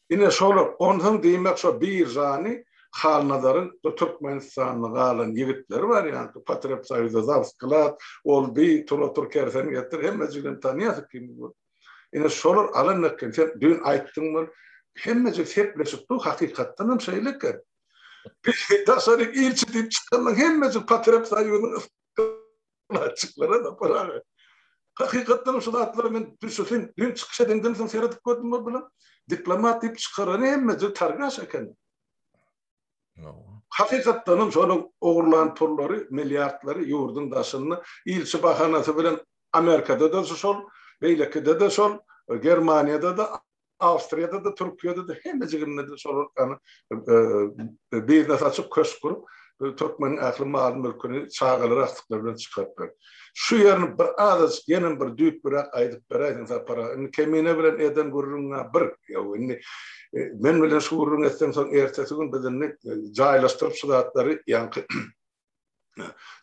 Ine şolar, onsoň diýmek şo biržany Halnazaryň bu Türkmenistanda galan ýigitleri bar ýaňky Potrebsoýuzda zawsklad, ol bi, tur otur kersen getir, hemmejigem tanýas ikimiz bu. Ine şolar alan eken, sen düýn aýtdyň bol, hemmejik sepleşip dur, hakykatdan hem şeýle eken. Daşary ilçi diýip çykanlaryň hemmejik Potrebsoýuzyň Açyklara da para. Hakykatdan şu zatlara men düşüsin, dün çykyş edenden soň seredip gördüm bu bilen. Diplomat diýip çykarany hemmesi targaş eken. Hakykatdan hem şonuň ogurlan pullary, milliardlary ýurduň daşynda ilçi bahanasy bilen Amerikada da şol, beýlekide de şol, Germaniýada da, Awstriýada-da, Türkiýede-de hemmejiginde-de şolar ýany biznes açyp, köşk gurup, türkmeniň ähli mal-mülküni çagalary, agtyklary bilen çykaryp berdi. Şu ýerini bir azajyk ýenem bir düýplüräk aýdyp beräýseň Sapar aga. Indi Kemine bilen eden gürrüňiň-ä bir. Ýok, indi men bilen şu gürrüňi etseň soň ertesi gün biz indi jaýlaşdyryp şu zatlary ýaňky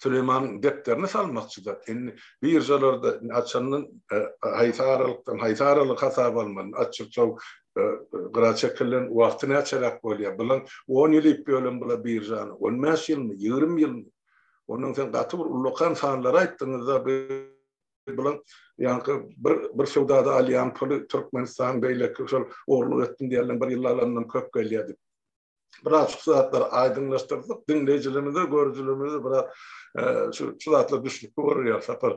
Süleýmanyň depderine salmakçyda. Indi biržalarda açandan haýsy aralykdan haýsy aralyk hasaba almaly? Açyk çaw Gyra çekilen wagty näçeräk bolýar? Bulan 10 ýyl iýip ýören bula biržany, 15 ýylmy, 20 ýylmy? Ondan sen gaty bir ullakan sanlary aýtdyňyzda bulan ýaňky bir bir söwdada alýan puly Türkmenistan beýleki şol ogurlyk etdim diýenler bir ýylda alandan köp gelýär diýip. Biraz şu zatlary aýdyňlaşdyrsak, diňleýjilerimize, görüjilerimize biraz şu şu zatlar düşnükli bolar ýaly Sapar.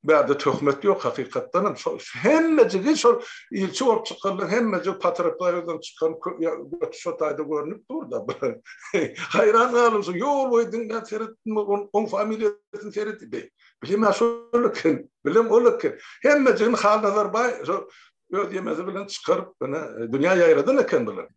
Bärde töhmet ýok hakykatdan hem şol hemmejigi şol ilçi bolup çykanlar hemmejigi patraplardan çykan göt şo taýda görnüp dur da. Haýran galdym şu ýol boýy diňläp seretdim oň familiýasyny seretdi. Bilim şol eken, bilim ol eken. Hemmejigini Halnazar baý şol öz ýemesi bilen çykaryp ine dünýä ýaýradan eken bular.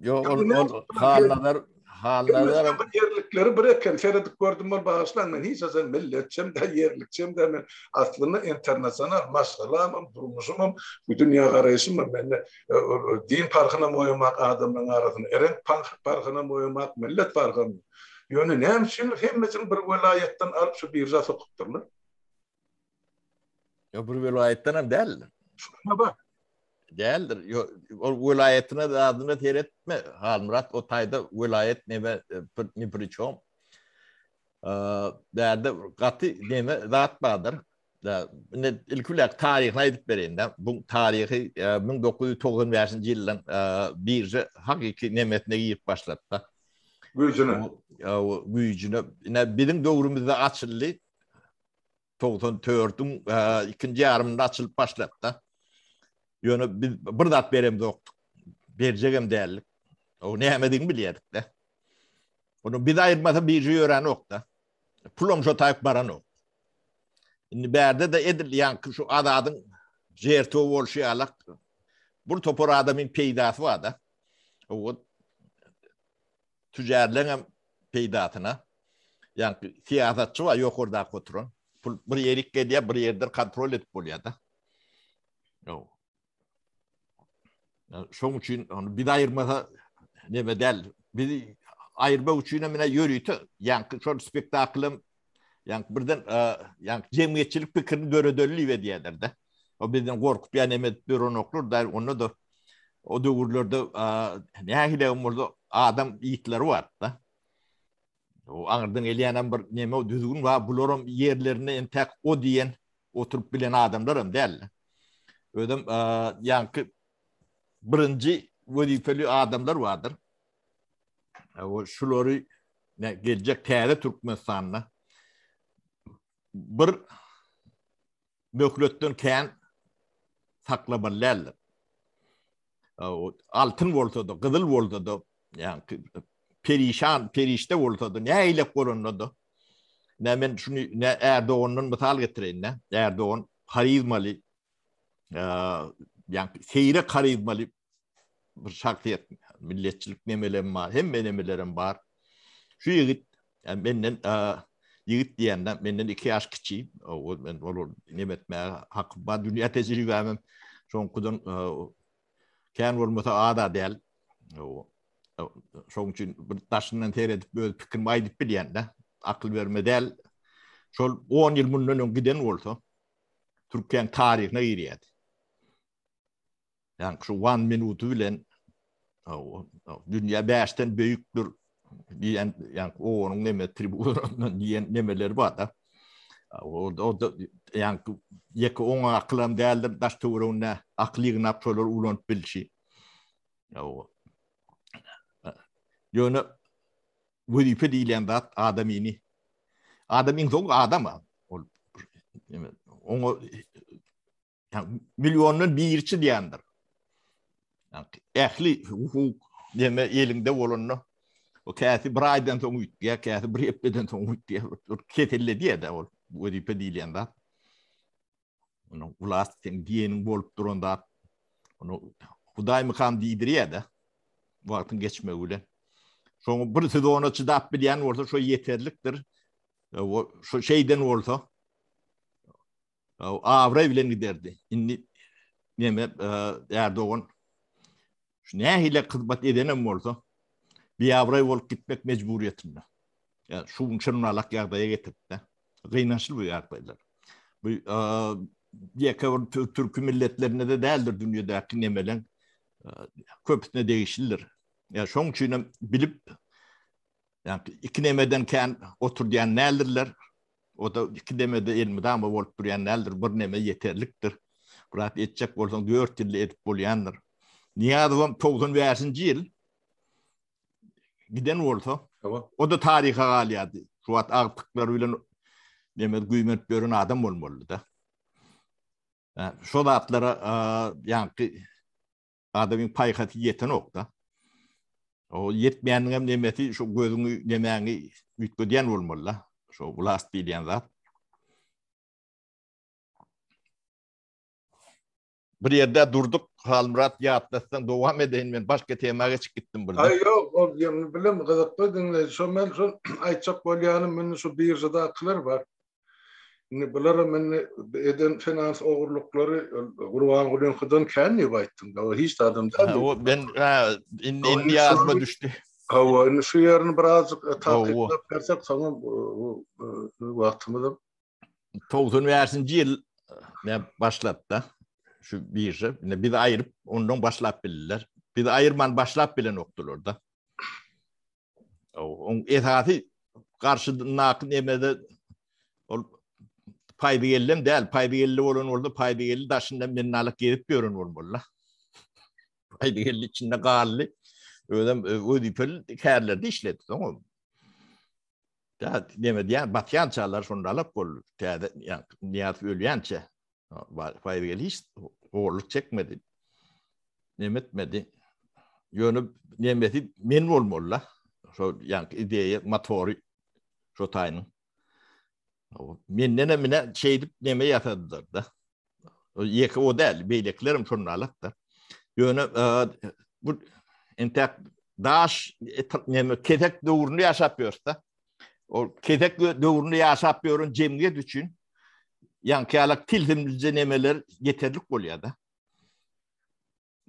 Ýok ol ol Halnazar Halnazar
ýerlikleri bir eken seredip gördüm ol bagyşlaň men hiç haçan milletçem de ýerlikçem de men aslynda internasional maşgalamam durmuşymam bu dünýä garaýşymam mende e, din parhynam goýamak adamlaryň arasynda reňk parhynam goýamak millet parhynam ýöne näme üçin hemmesini bir welaýatdan alyp şu birža sokupdyrlar
Ýok bir welaýatdan hem däl.
Şuna bak.
Däldir. Ýok, ol welaýatyna zadyna seretme. Halmyrat o taýda welaýat neme e, ni pri çom. Bärde gaty neme zat bardyr. Da, indi ilki bilen taryhyny aýdyp bereýin da. Bu taryhy 1995-nji e, ýyldan e, birje hakyky nemesine girip başlady da.
Güýjüne.
Güýjüne. Ine biziň döwrümizde açyldy. 94-iň ikinji ýarymynda açylyp başlady-da. Ýöne biz bir zat beremzokdyk. Berjegem däldik. O nämedigini bilýärdik-de. Onu biz aýyrmasa birje ýöränok-da. Pulam şo taýyp baranok. Indi bärde-de edil ýaňky şu Azadyň žertwa bolşy ýalak bir topar adamyň peýdasy bar-da. O tüjärleňem peýdasyna. Ýaňky syýasatçy bar ýokardaky oturan. Pul bir ýerik gelýär, bir ýerden kontrol edip bolýar-da. Ýok. Şoň üçin ony biz aýyrmasa neme däl. Biz aýyrmak üçin hem ýörite ýaňky şol spektaklym ýaňky birden ýaňky jemgyýetçilik pikirini döredeli diýip edýärler-de. O bizden gorkup ýa neme edip ýörenoklar da onda da o döwürlerde nähili bolsa adam ýitleri bar-da. O aňyrdan gelýän hem bir neme düzgün bar. Bularam ýerlerinde entäk o diýen oturyp bilen adamlar hem däl. Özem ýaňky birinji wezipeli adamlar bardyr. O şulary geljek täze Türkmenistanda bir möhletden kän saklamaly däldir. Altyn bolsa-da, gyzyl bolsa-da, ýagny perişan, perişde bolsa-da, nähilek bolanda-da, nä men şuny nä Erdogandan mysal getireýin, nä Erdogan harizmaly, ýagny seýrek harizmaly bir şahsyýet, milletçilik nemelem bar, hemme nemelerim bar. Şu ýigit menden ýigit diýende menden 2 ýaş kiçi, o men olar neme etmäge hakym bar, dünýä tejribäm şoňkudan kän bolmasa ada däl. Şoň üçin bir daşyndan seredip öz pikrimi aýdyp bilýän-de, akyl berme däl. Şol 10 ýyl mundan öň giden bolsa, Türkiýäniň taryhyna girýärdi. Ýagny şu one minuty bilen dünýä bäşden beýikdir diýen, ýagny onuň neme tribunasyndan diýen nemeleri bar-da. O da ýagny ýeke oňa akylam däldir, daş töwereginde akyl ýygnap şolary ulanyp bilşi. Ýöne wezipe diýilýän zat adamyny adam iň soňky adam ol oňa milliondan biriçi diýendir. Ähli hukuk neme elinde bolanda o käsi bir aýdan soň üýtgär, käsi bir hepdeden soň üýtgär. Keselle diýär-de ol wezipe diýilýän zat. Onuň vlast sen diýeniň bolup duran zat. Onu Hudaý mykam diýdirýär-de wagtyň geçmegi bilen. Şoň bir sezona çydap bilýän bolsa şo ýeterlikdir. O şo şeyden bolsa abraý bilen giderdi. Indi neme Erdogan şu nähili hyzmat edenem bolsa biabraý bolup gitmek mejburyýetinde. Ýa şu gün şunalak ýagdaýa getirdi. Gynançly bu ýagdaýlar. Bu ýeke bir türki milletlerinde de däldir dünýädäki nemeleň. Köpüsine degişlidir. Ýa şoň üçin hem bilip ýa iki nemeden kän oturdýan däldirler. O da iki demede elmydama bolup durýan däldir. Bir neme ýeterlikdir. Bir zat etjek bolsaň 4 ýylda edip bolýandyr. Nyýazowam 95-nji ýyl giden bolsa, o da taryha galýardy. Şu wagt agtyklary bilen neme güýmenip ýören adam bolmalydy-da. Şo zatlara ýaňky adamyň paýhasy ýetenok-da. O ýetmeýäniň hem nemesi şu gözüňi nemäňi üýtgedýän bolmaly-da. Şo vlast diýilýän zat. Bir ýerde durduk, Halmyrat ýatlatsaň dowam edeýin men başga tema geçip gitdim birden.
Aý ýok, ol ýeňňi bilen gyzykly diňleýji. Şo men şol aýtjak bolýanym indi şu biržadakylar bar. Indi bularam indi eden finans ogurlyklary Gurbangulyňkydan kän diýip aýtdyň. O hiç zadam däl.
O men indi indi ýadyma düşdi.
Hawa, indi şu ýerini birazjyk takyklap bersek, soňam wagtymyzam
95-nji ýyl ne başlapda şu birža. Indi bizi aýryp ondan başlap bildiler. Bizi aýyrman başlap bilenokdylar da. Oň esasy garşydyndaky nemede ol Paýdygeldem däl. Paýdygeldi bolan bolsa Paýdygeldi daşyndan menden alyp gezip ýören bolmaly. Paýdygeldi içinde galdy. Özem wezipeli kärlerde işledi soň. Da neme diýen batýançalar şonda alyp boldy. Täze Nyýazow ölýänçe Paýdygeldi hiç horluk çekmedi. Neme etmedi. Ýöne nemesi men bolmaly-da. Şo ýaňky ideýa motory şo taýynyň. Menden hem ine şeýdip neme ýasadylar-da. Ýeke o däl, beýlekilerem şonda alakda. Ýöne bu entäk daş neme kesek döwründe ýaşap ýörse, ol kesek döwründe ýaşap ýören jemgyýet üçin ýaňky ýalak tilsimlije nemeler ýeterlik bolýar-da.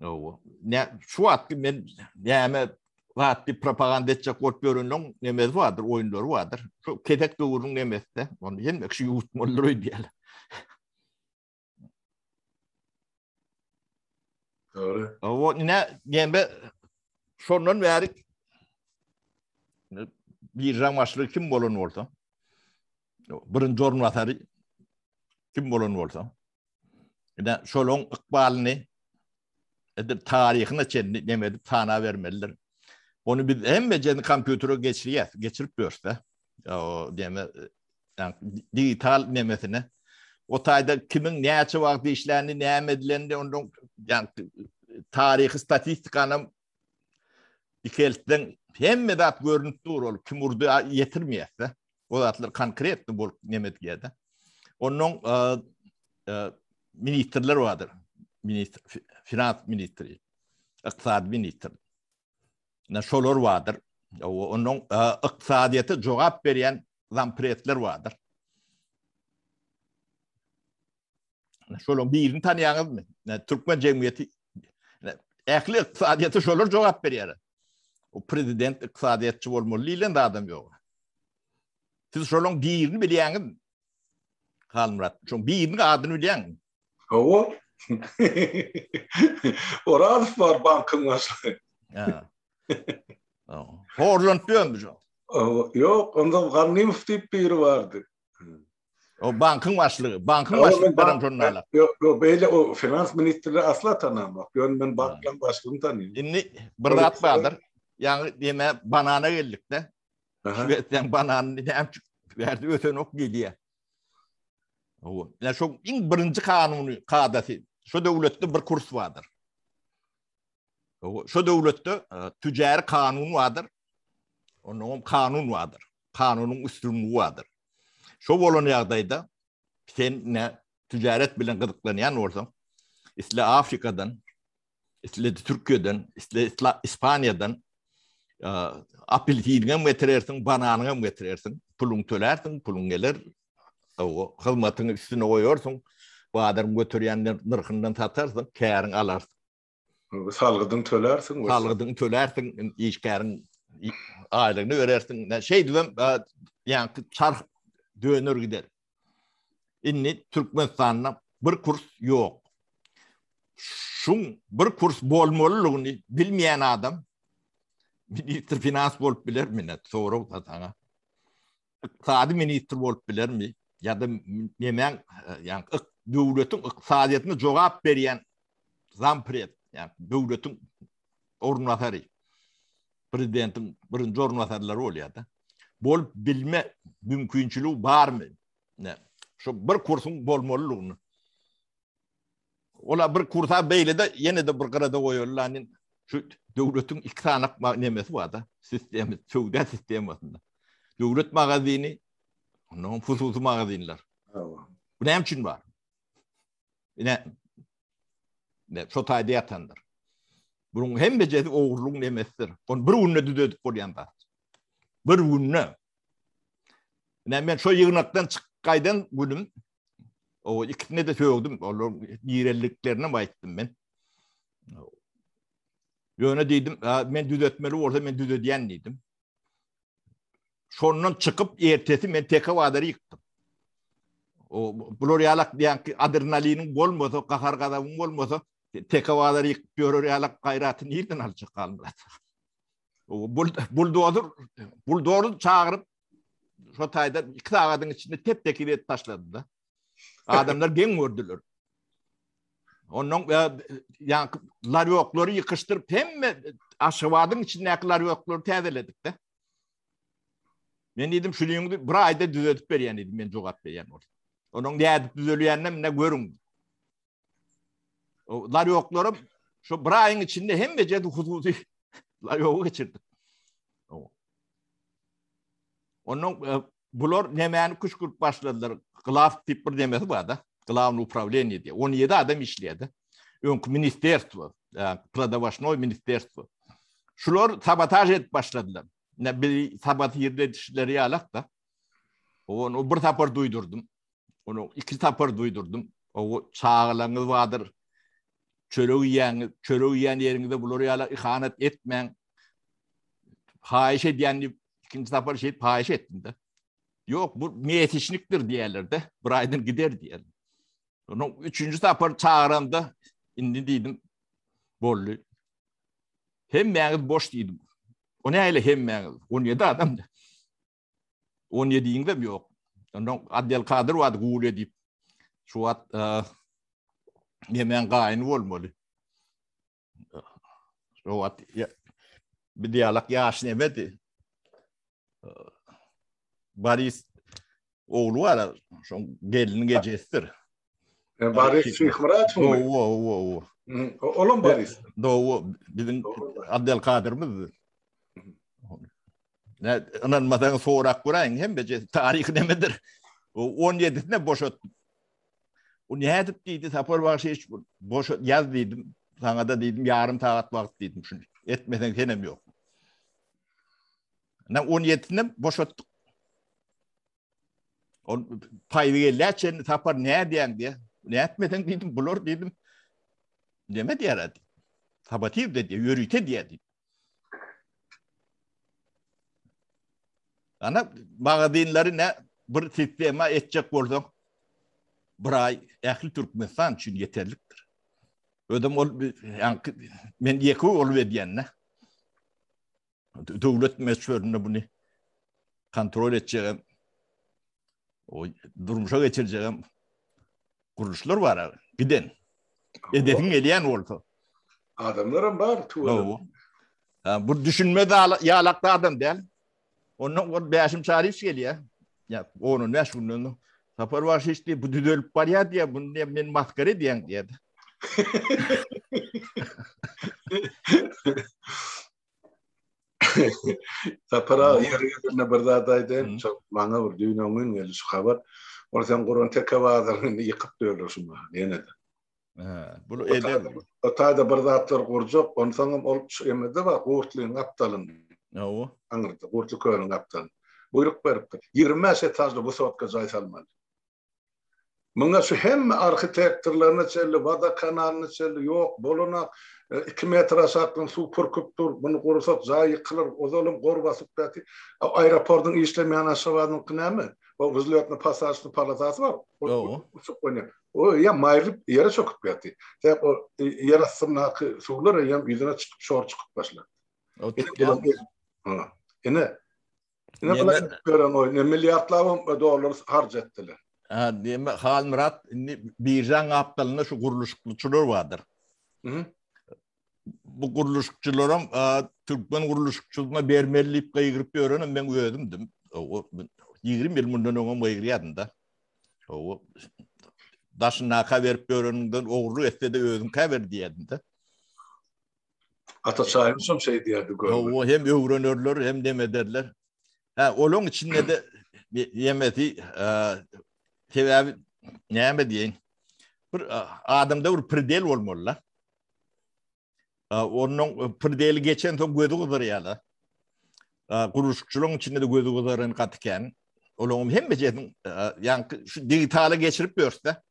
Owa. Ne şu wagtky men näme zat diýip propaganda etjek bolup ýörenleň nemesi bardyr, oýunlary bardyr. Şu kesek döwrüniň nemesi-de, ony hemme kişi ýuwutmalydyr öýdýärler.
Dogry.
Owa, ine neme şondan bäri biržaň başlygy kim bolan bolsa, birinji orunbasary kim bolan bolsa, Ine, şolaň ykbalyny edil taryhyna çenli neme edip sana bermelidir. Ony biz hemmejeni kompýutere geçirýäs, geçirip ýörüs-de. O diýme, digital nemesine. O taýda kimiň näçe wagt işlänini, näme edilenini, ondan ýa taryhy statistikany dikeltseň hemme zat görünip dur ol kim urdy ýetirmeýär-de. O zatlar konkretny bolup neme edýär-de. Ondan e, ministrler bardyr. Ministr, finans ministri, ykdysady ministr. Na şolar bardyr. Ondan e, ykdysadyýete jogap berýän zampredler bardyr. Şolaryň birini tanýaňyzmy? Türkmen jemgyýeti ähli ykdysadyýete şolar jogap berýär. O prezident ykdysadyýetçi bolmaly diýlen zadam ýok. Siz şolaryň birini bilýäňizmi? Halmyrat, şoň biriniň adyny bilýäňmi?
Hawa. Orazow bar bankyň başlygy.
Ha. Horlanyp ýörmüş o.
Ýok, onda Gannymow diýip biri bardy.
O bankyň başlygy, bankyň başlygy baran şonda ala.
Ýok, ýok, beýle o finans ministrleri asla tanamok. Ýöne men bankyň başlygyny tanaýan.
Indi bir zat bardyr. Ýaňy diýme banana geldik-de. Şwesiýaň bananyny näme üçin bärde ösenok diýýär. Hawa. Ýa şo iň birinji kanuny, kadasy. Şo döwletde bir kurs bardyr. Hawa, şo döwletde e, tücari kanun bardyr. Ondan kanun bardyr. Kanunyň üstünligi bardyr. Şo bolan ýagdaýda sen ne ticaret bilen gyzyklanýan bolsaň, isle Afrikadan, isle Türkiýeden, isle Ispaniýadan apelsiniňem getirersiň, bananyňam getirersiň, puluň tölärsiň, puluň geler, hyzmatyňy üstüne goýarsyň, bazaryň göterýän nyrhyndan satarsyň, käriň alarsyň.
Salgydyň tölärsiň.
Salgydyň tölersiň, işgäriň aýlygyny berersiň. Şeýdibem ýaňky çarh döner gider. Indi Türkmenistanda bir kurs ýok. Şuň bir kurs bolmalylygyny bilmeýän adam ministr finans bolup bilermi? Ne sorag da saňa. Ykdysady ministr bolup bilermi? Ýa-da nemäň, ýa döwletiň ykdysadyýetine jogap berýän zampred, ýa döwletiň orunbasary, prezidentiň birinji orunbasarlary bolýar-da. Bolup bilme mümkinçiligi barmy? Ne? Şu bir kursuň bolmalylygyny. Ola bir kursa beýle-de ýene-de bir gyrada goýaly lan. Şu döwletiň iki sany nemesi bar-da, sistemi, söwda sistemasynda. Döwlet magazini, ondan hususy magazinler. Bu näme üçin bar? Ine, ne, şo taýda ýatandyr. Bunuň hemmejesi ogurlygyň nemesidir. Ony bir günde düzedip bolýan zat. Bir günde. Ine, men şo ýygnakdan çykyp gaýdan günüm, o ikisine de sögdüm, olaryň nireliliklerini aýtdym men. Ýöne diýdim, men düzetmeli bolsa men düzedýän diýdim. Şondan çykyp ertesi men teke bazary ýykdym. O bular ýalak diýenki adrenaliniň bolmasa, gahar gazabyň bolmasa, teke bazary ýykyp ýörer ýalak gaýraty nirden aljak Halmyrat? O buldozer buldozer çagyryp şo taýda 2 sagadyň içinde tep-tekiz edip taşlady-da. Adamlar geň gördüler. Ondan ýa larýoklary ýykyşdyryp hemme Aşgabadyň içindäki larýoklary täzeledik-de. Men diýdim şulyňy bir aýda düzedip berýän diýdim men jogap berýän bolsam. Onuň nädip düzelýänini mine görüň. O larýoklary şu bir aýyň içinde hemme hususy larýogy geçirdik. Ondan e, bular nemäni küşkürip başladylar. Glav diýip bir nemesi bar-da. Glawny upravleniýe diýip. 17 adam işleýärdi. Öňki ministerstwo, e, pladowaşnoý ministerstwo. Şular sabotaž edip başladylar. Ne bir sabotirde edişleri ýalak-da. Onu bir sapar duýdurdym. Onu iki sapar duýdurdym. O çagalaryňyz bardyr. Çörek iýýäňiz, çörek iýýän ýeriňizde bular ýaly ihanet etmäň. Haýyş edýän diýip, ikinji sapar şeýdip haýyş etdim-de. Ýok, bu mesişnikdir diýerler-de, bir aýdan gider diýer. Onuň üçünji sapar çagyramda indi diýdim, boldy. Hemmäňiz boş diýdim. O näle hemmäňiz? 17 adam. 17-iňizem ýok. Ondan Abdel Kadyr bardy Guly diýip. Şu wagt e, nemäň gaýyny bolmaly. Şu wagt bir diýalak ýaş nemedi. Boris ogly bar, şoň geliniň ejesidir.
E, Boris Şyhmyradow
my? Hawa, hawa, hawa.
Olam Boris.
Hawa, biziň Abdel Kadyrymyz. Ne ynanmasaň sorap göräýiň hemmeje taryhy nemedir. O 17-sine boşat. O nädip diýdi Sapar bagşy hiç boşat ýaz diýdim. Saňa da diýdim ýarym sagat wagt diýdim şuny. Etmeseň senem ýok. Ne 17-sine boşatdyk. Ol paýly gelýär çenli Sapar nädýäň diýe. Nätmeseň diýdim bular diýdim. Neme diýer diýdim. Sabativ diýdi, ýörite diýer diýdim. Ana magazinleri ne bir sistema etjek bolsaň bir aý ähli Türkmenistan üçin ýeterlikdir. Özüm ol ýaňky men ýeke bolup edýän-de. Döwlet möçberinde bunu kontrol etjegem o durmuşa geçirjegem gurluşlar bar giden. Edesiň gelýän bolsa.
Adamlaram bar
tüweleme. Ha, bu düşünmez ýalakda adam däl. Ondan ol Bäşim Çaryýew gelýär. Ýa 10-15 günden soň Sapar Bagşyç diýip bu düzelip barýar diýýär. Bunu diýýär men maskara edýän diýýär.
Sapar aga ýeri gelende bir zat aýdaýyn. Çok maňa bir düýn öňňin geldi şu habar. Ol sen guran teke bazaryny indi ýykyp dörler şu mahal ýene-de.
Hä, bu eder.
O taýda bir zatlar gurjak, onsoňam ol şu emede bar, Gurtlyň gapdalynda.
Hawa.
Aňyrda, Gurtly kölüň gapdalynda. Buýruk beripdir. 25 etažly wysotka jaý salmaly. Muňa şu hemme arhitektorlaryna çenli, wodokanalyna çenli ýok, bolanak, 2 metr aşakdan suw pürküp dur, muny gursak jaý ýykylar, ozalam gor basyp ýaty. Aeroportyň işlemeýän Aşgabadyňky näme? o wzlýotno posadçny polosasy bar. Uçup bolýar. O eýýäm maýrylyp ýere çöküp ýaty. Sebäp o ýer astyndaky suwlar eýýäm ýüzüne çykyp şor çykyp başlady. Ine. Ine bular gören oý, ne milliardlap dollar harç etdiler.
Ha, diýme Halmyrat indi biržaň gapdalynda şu gurluşykçylar bardyr. Mhm. Bu gurluşykçylaram türkmen gurluşykçysyna bermeli diýip gygyryp ýörenem men özümdim. O 20 ýyl mundan öňem gygyrýardym-da. O daşyndaka berip ýöreniňden ogurlyk etse-de özüňkä ber diýýärdim-de.
Ata Çaýymyşam şeý diýerdi
görme. Hawa, hem öwrenerler, hem dem ederler. Hä, olaň içinde-de ýemesi, sebäbi näme diýeýin, bir adamda bir predel bolmaly-da. Onuň predeli geçensoň gözi gyzarýar-da. Gurluşykçylaryň içinde-de gözi gyzaran gaty kän. Olaryň hemmejesiniň ýaňky şu digitala geçirip ýörse,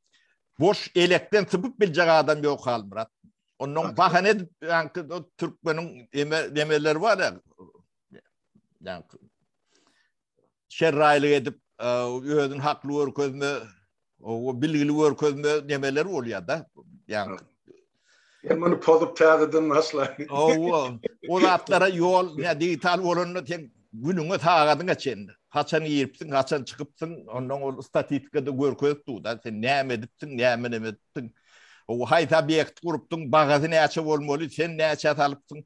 boş elekden sypyp biljek adam ýok Halmyrat. Ondan bahana edip ýaňky türkmeniň eme nemeleri bar ya. Ýaňky şerraýlyk edip özüni hakly görkezme, o bilgili görkezme nemeler bolýar da. Ýaňky
Sen muny pozup täzeden başla.
Owa, o zatlara ýol, ne digital bolanda sen günüňe sagadyňa çenli. Haçan giripsiň, haçan çykypsyň, ondan ol statistikada görkezip dur da, sen näme edipsiň, näme näme edipsiň. O haýsy obýekt gurupdyň, bagasy näçe bolmaly, sen näçä salypsyň.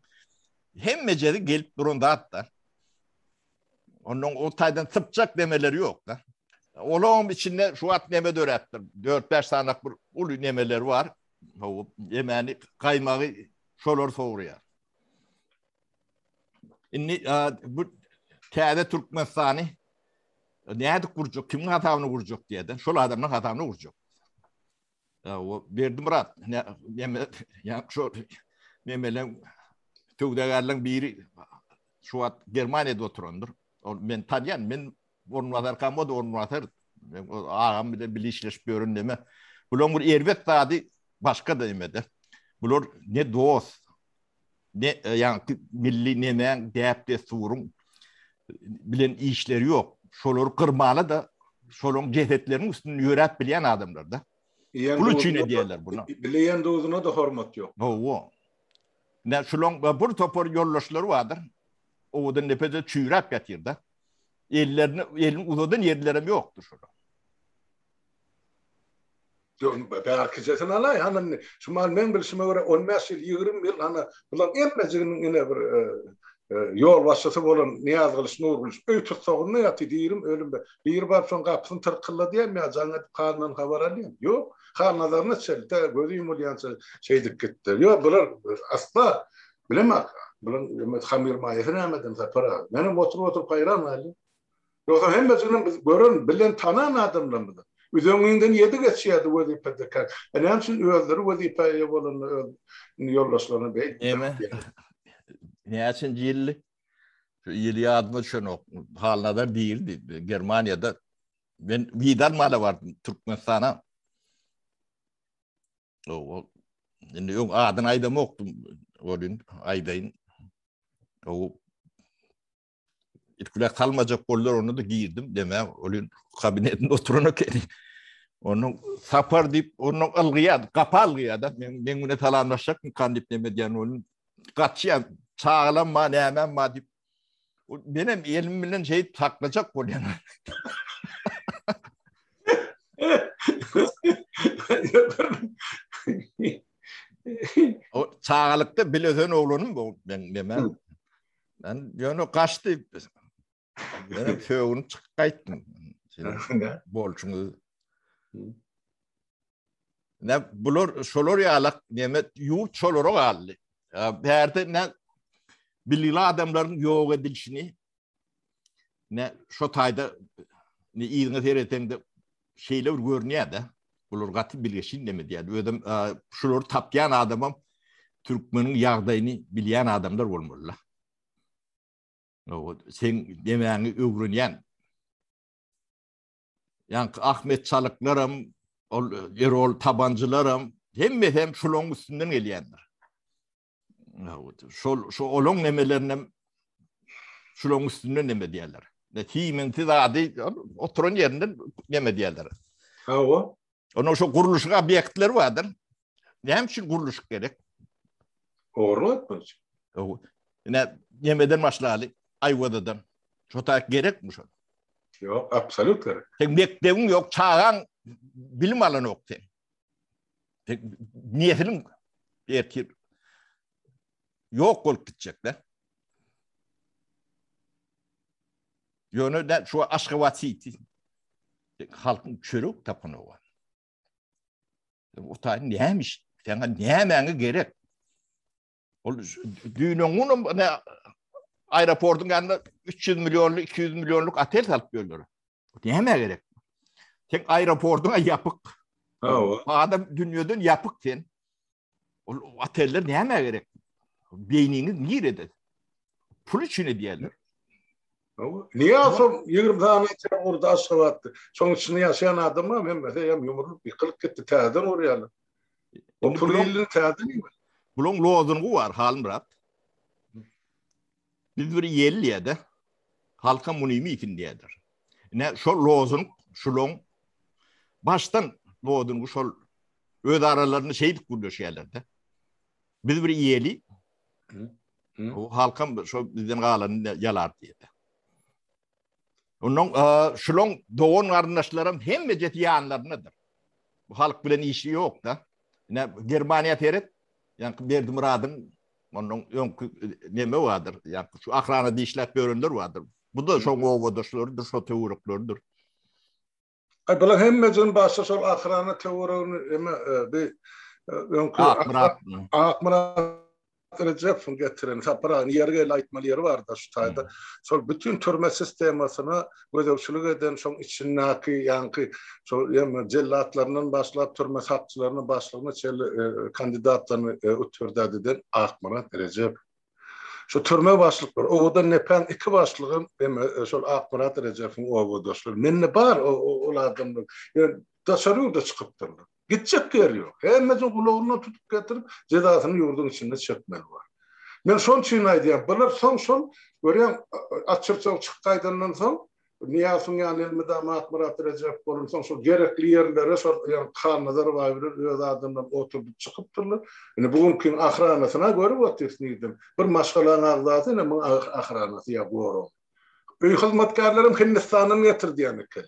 Hemmejesi gelip duran zat da. Ondan o taýdan sypjak demeleri ýok da. Olaryň içinde şu wagt neme döräpdir. 4-5 sanak bir uly nemeler bar. O ýemäni gaýmagy şolar sowurýar. Indi bu täze Türkmenistany nädip gurjak, kimiň hasabyna gurjak diýýär. Şol adamlaryň hasabyna gurjak. O Berdimyrat neme ýa şo nemeleň söwdagärleň biri şu wagt Germaniýada oturandyr. Ol men tanýan, men orunbasarkam o da orunbasar. Men o agam bilen bile işleşip ýören neme. Bularyň bir erbet zady başga da emede. Bular ne dost, ne ýaňky milli nemäň däp-dessuryň bilen işleri ýok. Şolary gyrmaly da şolaryň jesetleriniň üstünden ýöräp bilýän adamlar da. Pul üçin edýärler bunu.
Bileýän duzuna da hormat ýok.
Hawa. Ne şulaň bir topar ýoldaşlary bardyr. Owadan depede çüýräp ýatyr da. Ellerini elini uzadan ýerlerem ýokdur şolaň.
Bärkijesini alaý, hany indi, şu mal meň bilşime görä 15 ýyl, 20 ýyl hany bularyň hemmejiginiň ine bir ýolbaşçysy bolan Nyýazgylyç Nurgylyç öý tussagynda ýaty, dirim, ölüm. Biri baryp şoň gapysyny tyrkylladýarmy ýa jaň edip halyndan habar alýarmy? Ýok. Halnazaryna çenli, tä gözi ýumulýança şeýdip gitdi. Ýok, bular asla bilemok, bularyň hamyr maýasy nämeden Sapar aga. Menem oturyp-oturyp haýran galýan. Ýogsa hemmesinem biz gören, bilen, tanan adamlarymyz. Üzeňňiňden ýedi geçýärdi wezipedekä. E näme üçin özleri wezipä eýe bolanda öz ýoldaşlaryna beýtdi?
Näme? Näçinji ýyldy? Şu ýyly ýadyma düşenok. Halnazar diýildi Germaniýada. Men wiza almana bardym Türkmenistana. O, indi öň adyny aýdamokdym. Welin aýdaýyn. O Itgülä salmajak boldular, onda da girdim, deme, ol kabinetinde oturan ekeni. Onuň sapar diýip, onuň ylgyýar, gapa ylgyýar da, men men güne salamlaşjakmy kan diýip neme diýen ol. Gaçýar, çagalam bar, nämem bar diýip. Menem elim bilen şeýdip saklajak bolýan. O çagalykda bile ösen oglanym bu men neme. Ben ýöne gaçdy. Menem sögünip çykyp gaýtdym. Bolçuňyz. Ne bular şolar ýalak neme ýurt şolara galdy. Bärde ne bilgili adamlaryň ýok edilişini ne şo taýda ne yzyňa seretseňde şeýle bir görünýär-de. Bular gaty bilgeşin neme diýýär. Özüm şulary tapýan adamam türkmeniň ýagdaýyny bilýän adamlar bolmaly-la. Sen demäňi öwrenýän. Ýaňky Ahmet Çalyklaram, ol Erol Tabanjylaram hemmesi hem şularyň üstünden gelýändir. Şol şu olaň nemelerinem şularyň üstünden neme diýerler. Simenti zady oturan ýerinden neme diýerler.
Hawa.
Onuň şu gurluşyk obýektleri bardyr. Näme üçin gurluşyk gerek?
Ogurlyk etmek üçin.
Ine, nemeden başlaly, Aýwadadan. Şo taýak gerekmi şol?
Ýok, absolýut gerek.
Sen mekdebiň ýok, çagaň bilim alanok sen. Sen nesliň ertir ýok bolup gitjek-de. Ýöne de şu Aşgabat City halkyň çörek tapanok. O taýyn nämiş? Saňa nämäňe gerek? Ol düýnüň günüm ne aeroportyň ýanynda 300 millionlyk, 200 millionlyk otel salyp ýörler. Näme gerek? Sen aeroportyň ýapyk.
Hawa.
Adam dünýeden ýapyk sen. Ol oteller näme gerek? Beýniňiz nirede? Pul üçin edýärler.
Hawa. Niýe şol 20 sany otel gurdy Aşgabatda? Şoň içinde ýaşaýan adamlar hemmesi hem ýumrulyp ýykylyp gitdi, täzeden gurýarlar. O pul ilini täzeden
ýygnap. Bulaň lozungy bar, Halmyrat. Biz bir ýel diýýär-de, halka muny iýsin diýýärler. Ine, şol lozung şulaň başdan lozungy şol öz aralarynda şeýdip gürleşýärler-de. Biz bir iýeli, o halkam şo bizden galanyny ýalar diýýär. Ondan şulaň dogan garyndaşlaram hemmejesi ýanlaryndadyr. Bu halk bilen işi ýok-da. Ine, Germaniýa seret, ýaňky Berdimyradyň ondan öňki neme bardyr, ýaňky şu ahranada işläp ýörenler bardyr. Bu da şoň obadaşlarydyr, şo töwerekleridir.
Aý bular hemmejigini başda şol ahrana töweregini eme bi öňki
Akmyrat.
Akmyrat Rejepowyň getiren Sapar aga ýeri geldi aýtmaly ýeri barda şu taýda. Şol bütin türme sistemasyna gözegçilik eden şoň içindäki ýaňky şol eme jellatlaryndan başlap türme sakçylaryna başlygyna çenli kandidatlaryny utwerdad eden Akmyrat Rejepow. Şu türme başlyklary, Owadan Nepäň iki başlygam eme şol Akmyrat Rejepowyň obadaşlary. Mende bar ol adamlar. Ýöne daşary ýurda çykypdyrlar. Gitjek ýeri ýok. Hemmesini gulagyndan tutup getirip, jezasyny ýurduň içinde çekmeli bar. Men şoň üçin aýdýan, bular soň şol, görýäň, açyrçaw çykyp gaýdandan soň, Nyýazowyň ýaly elmydama Akmyrat Rejepow bolansoň, şol gerekli ýerlere şol ýa Halnazar baý bilen öz adamlaryny oturdyp çykypdyrlar. Indi bu günkiň ahranasyna görüp otyrys nirden. Bir maşgalaň agzasy ine muň ahranasy ýa goragy. Öý hyzmatkärlerem Hindistandan getirdýän eken.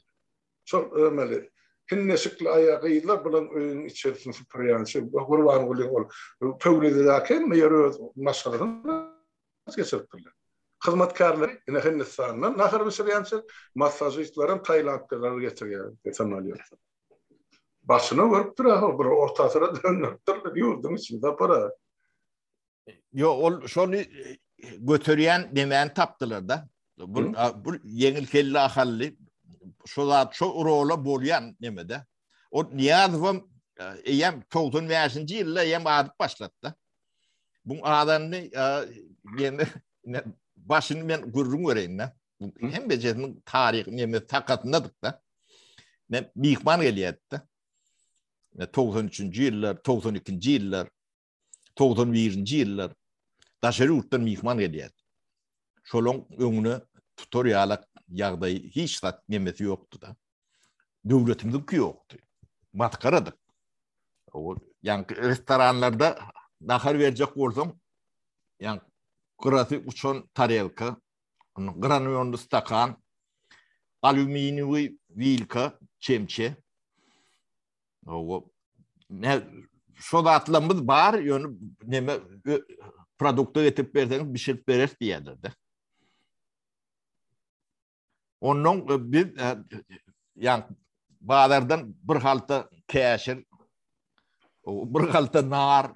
Şol ömeli hindi eşikli aýa gyzlar bilen öýüň içerisini süpürýänçi Gurbangulyň ol Pöwrizedäki hemme ýeri öz maşgalasyny geçiripdirler. Hyzmatkärleri ine Hindistandan nahar bişirýänçi massažistlerem Tailanddalar getirýär samolýotda. Başyna görüpdir a bir orta asyra döndüripdirler ýurduň içini Sapar aga.
Ýok, ol şony göterýän nemäni tapdylar-da. Bu bu ýeňil kelle ahally şo zat şo rola bolýan nemede. O Nyýazowam eýýäm 95-nji ýylda eýýäm azyp başlady-da. Bu adamny neme başyny men gürrüň bereýin-de. Hemmejesiniň taryhy neme takasyndadyk-da. Men myhman gelýärdi-de. 93-nji ýyllar, 92-nji ýyllar 91-nji ýyllar daşary ýurtdan myhman gelýärdi. Şolaň öňüne tutar ýalak ýagdaý hiç zat nemesi ýokdy-da. Döwletimiziňki ýokdy. Masgaradyk. O ýaňky restoranlarda nahar berjek bolsaň, ýaňky gyrasy uçan tarelka, granulýonly stakan, alýuminiýewi wilka, çemçe, Hawa. Ne şo zatlarymyz bar, ýöne neme produkta getirip berseňiz bişirip bereris diýýärler-de. Ondan e, biz e, ýa bazardan bir halta käşir, bir halta nar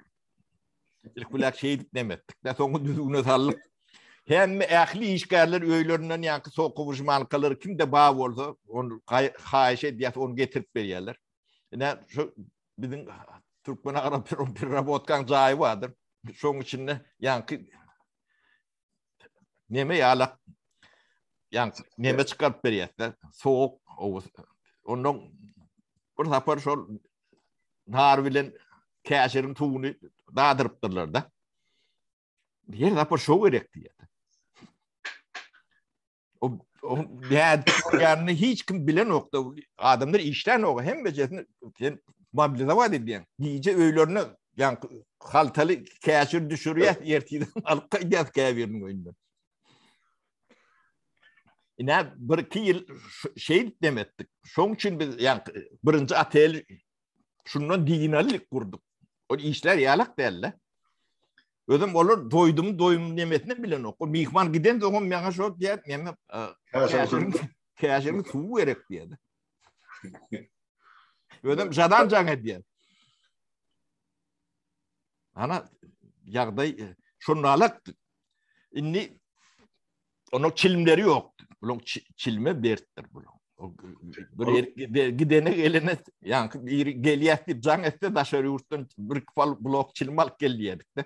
ilk bilen şeýdip neme etdik. De soňy düzgüne saldyk. Hemme ähli işgärler öýlerinden ýaňky sokuwyşmalkalary kimde bar bolsa, ony haýyş edýär, ony getirip berýärler. Ine şu biziň Türkmen agro pererabotkaň jaýy bardyr. Şoň içinde ýaňky neme ýalak ýaňky neme çykaryp berýärler. Sowuk, ondan bir sapar şol nar bilen käşiriň suwuny dadyrypdyrlar-da. Her sapar şo gerek diýýär. Nädip bolýanyny hiç kim bilenokda. Adamlar işlänok, hemmejesini sen mobilizowat edýäň. Gije öýlerine ýaňky haltaly käşir düşürýär, ertirden alyp gaýdýar käbiriniň öýünden. Ine bir iki ýyl şeýdip dem etdik. Şoň üçin biz ýaňky birinji otel şundan dinalyk gurduk. Ol işler ýalak däldi. Özüm olar doýdum doýum nemesini bilenok. O myhman giden soňam maňa şo diýär, näme käşiriň käşiriň suwy gerek diýär. Özüm jadan jaň edýär. Ana ýagdaý şonalak. Indi Onuň çilimleri ýokdy. Buluň çilime bertdir buluň. Bir ýer gidene gelene ýaňky biri gelýär diýip jaň etse daşary ýurtdan bir pal blok çilim alyp gel diýerdik-de.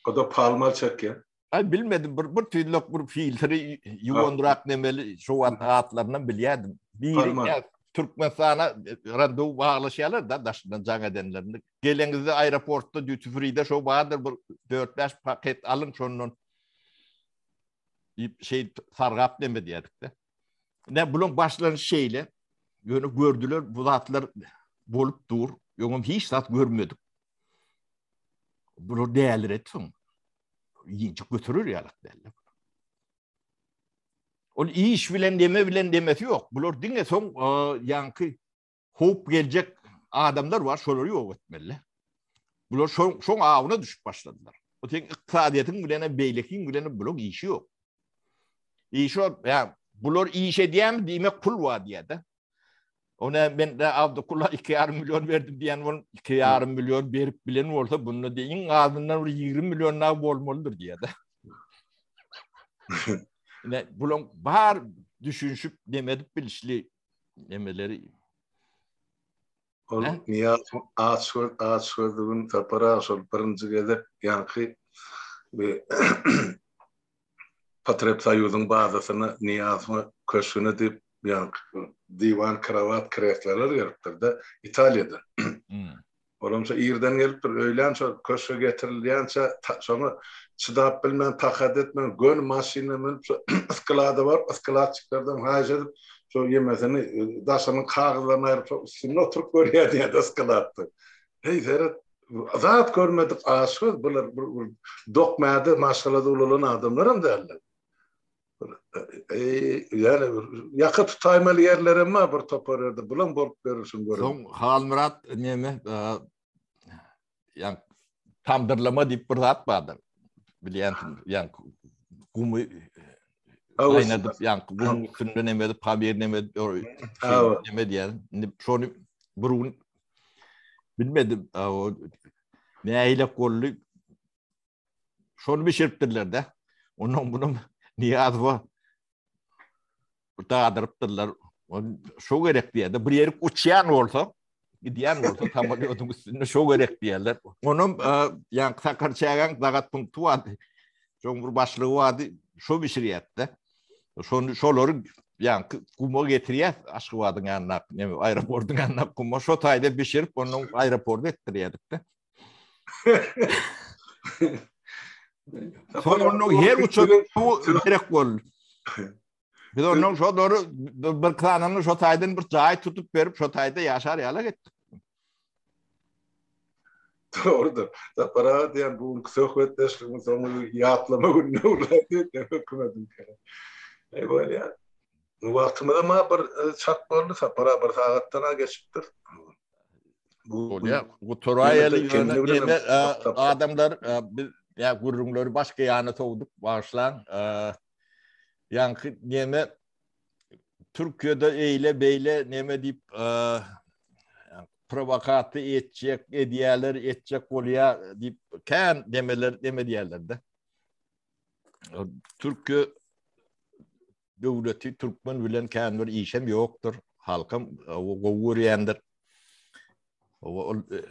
O da palmal çekýär.
Ay bilmedim bir bir tüýlek bir filtri ýuwanrak nemeli şu wagt atlaryndan bilýärdim. Biri Türkmenistana randewu baglaşýarlar da daşyndan jaň edenlerini. Geleňizde aeroportda duty free'de şo bardyr bir 4-5 paket alyň şondan. diýip şeýdip sargap neme diýerdik-de. Ne bulaň başlanyşy şeýle. Ýöne gördüler bu zatlar bolup dur. Öňem hiç zat görmedik. Bular däliret soň. Ýinçik göterer ýalak däl. Ol iş bilen neme bilen demesi ýok. Bular diňe soň ýaňky Howp geljek adamlar bar, şolary ýok etmeli. Bular şoň şoň awyna düşüp başladylar. O seň ykdysadyýetiň bilen beýlekiň bilen bulaň işi ýok. Işi ýok. Ýa bular iş edýärmi diýmek pul bar diýýär-de. Ona men de Abdukula 2,5 million berdim diýen bol 2,5 million berip bilen bolsa bunda diýen iň azyndan bir 20 million dag bolmalydyr diýýär-de. Ne bulaň bar düşünişip demedip bilişli nemeleri
Ol Nyýazowyň aç göz aç gözlügini Sapar aga şol birinji gezek ýaňky bir Potreb-soýuzyň bazasyna Nyýazowyň köşgüne diýip ýaňky diwan, krowat, kreslolar gelipdir-de Italiýadan. Olam şo irden gelipdir, öýlän şo köşge getirilýänçä şoňa çydap bilmän, takat etmän, göni maşyna münüp, şo sklada baryp, skladçiklerden haýyş edip, şo ýemesini, daşynyň kagyzlaryny aýryp, şo üstünde oturyp görýär diýýär-de skladda. Heý, seret, zat görmedik açgöz bular bir dokmäde maşgalada ulalan adamlaram däldir. Ýani ýaka tutaýmaly ýerlerem bar bir topar ýerde. Bulam bolup berişini
görün. Soň Halmyrat neme ýa tamdyrlama diýip bir zat bardyr. Bilýänsiň, ýa gumy gaýnadyp, ýa gumuň üstünde neme edip, pamir neme edip, neme diýýär. Indi şony bir gün bilmedim, nähili boldy. Şony bişiripdirler-de. Ondan bunu Niýazowa dadyrypdyrlar. Şo gerek diýýär-de. Bir ýerik uçýan bolsa, gidýän bolsa samolýotyň üstünde şo gerek diýýärler. Onam ýaňky Sakarçägäň zagat punkty bardy. Şoň bir başlygy bardy, şo bişirýärdi-de. Şony şolary ýaňky guma getirýär Aşgabadyň ýanyndaky, näme aeroportyň ýanyndaky guma şo taýda bişirip, ondan aeroporta etdirýärdik-de. Soň onuň her uçar suw gerek boldy. Biz onuň şolary bir kanany şo taýdan bir jaý tutup berip şo taýda ýaşar ýaly etdik.
Dogrudyr. Sapar aga diýen bu günki söhbetdeşligiň soňy ýatlama gününe öwrüldi hökümetiň. Eý bolýar. Wagtymyzam bir çak boldy Sapar aga bir sagatdan geçipdir.
Bolýar. Gutaraýaly ýöne ýene adamlar biz ýa gürrüňleri başga ýana sowduk, bagyşlaň. Ýaňky neme Türkiýede eýle beýle neme diýip prowokasiýa etjek, edýärler, etjek bolýar diýip kän demeler neme diýýärler-de. Türkiýe döwleti türkmen bilen kän bir işem ýokdur. Halkam gowy görýändir. Ol e,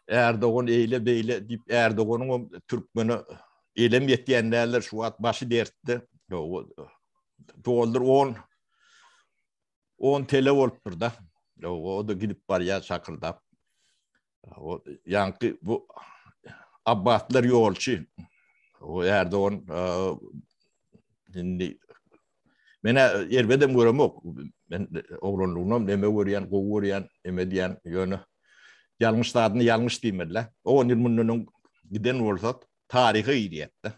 Erdogan eýle beýle diýip Erdoganyň hem türkmene elem ýetýän däldir. Şu wagt başy dertde. Doldur 10 10 tele bolupdyr da. O da gidip barýar şakyrdap. O ýaňky bu Abbaslar ýolçy. O Erdogan indi. Men-ä erbedem göremok. Men oglanlygynam neme görýän, gowy görýän, neme diýýän, ýöne ýalňyş zadyny ýalňyş diýmeli-dä. On ýyl mundan öň giden bolsa taryha girýär-de.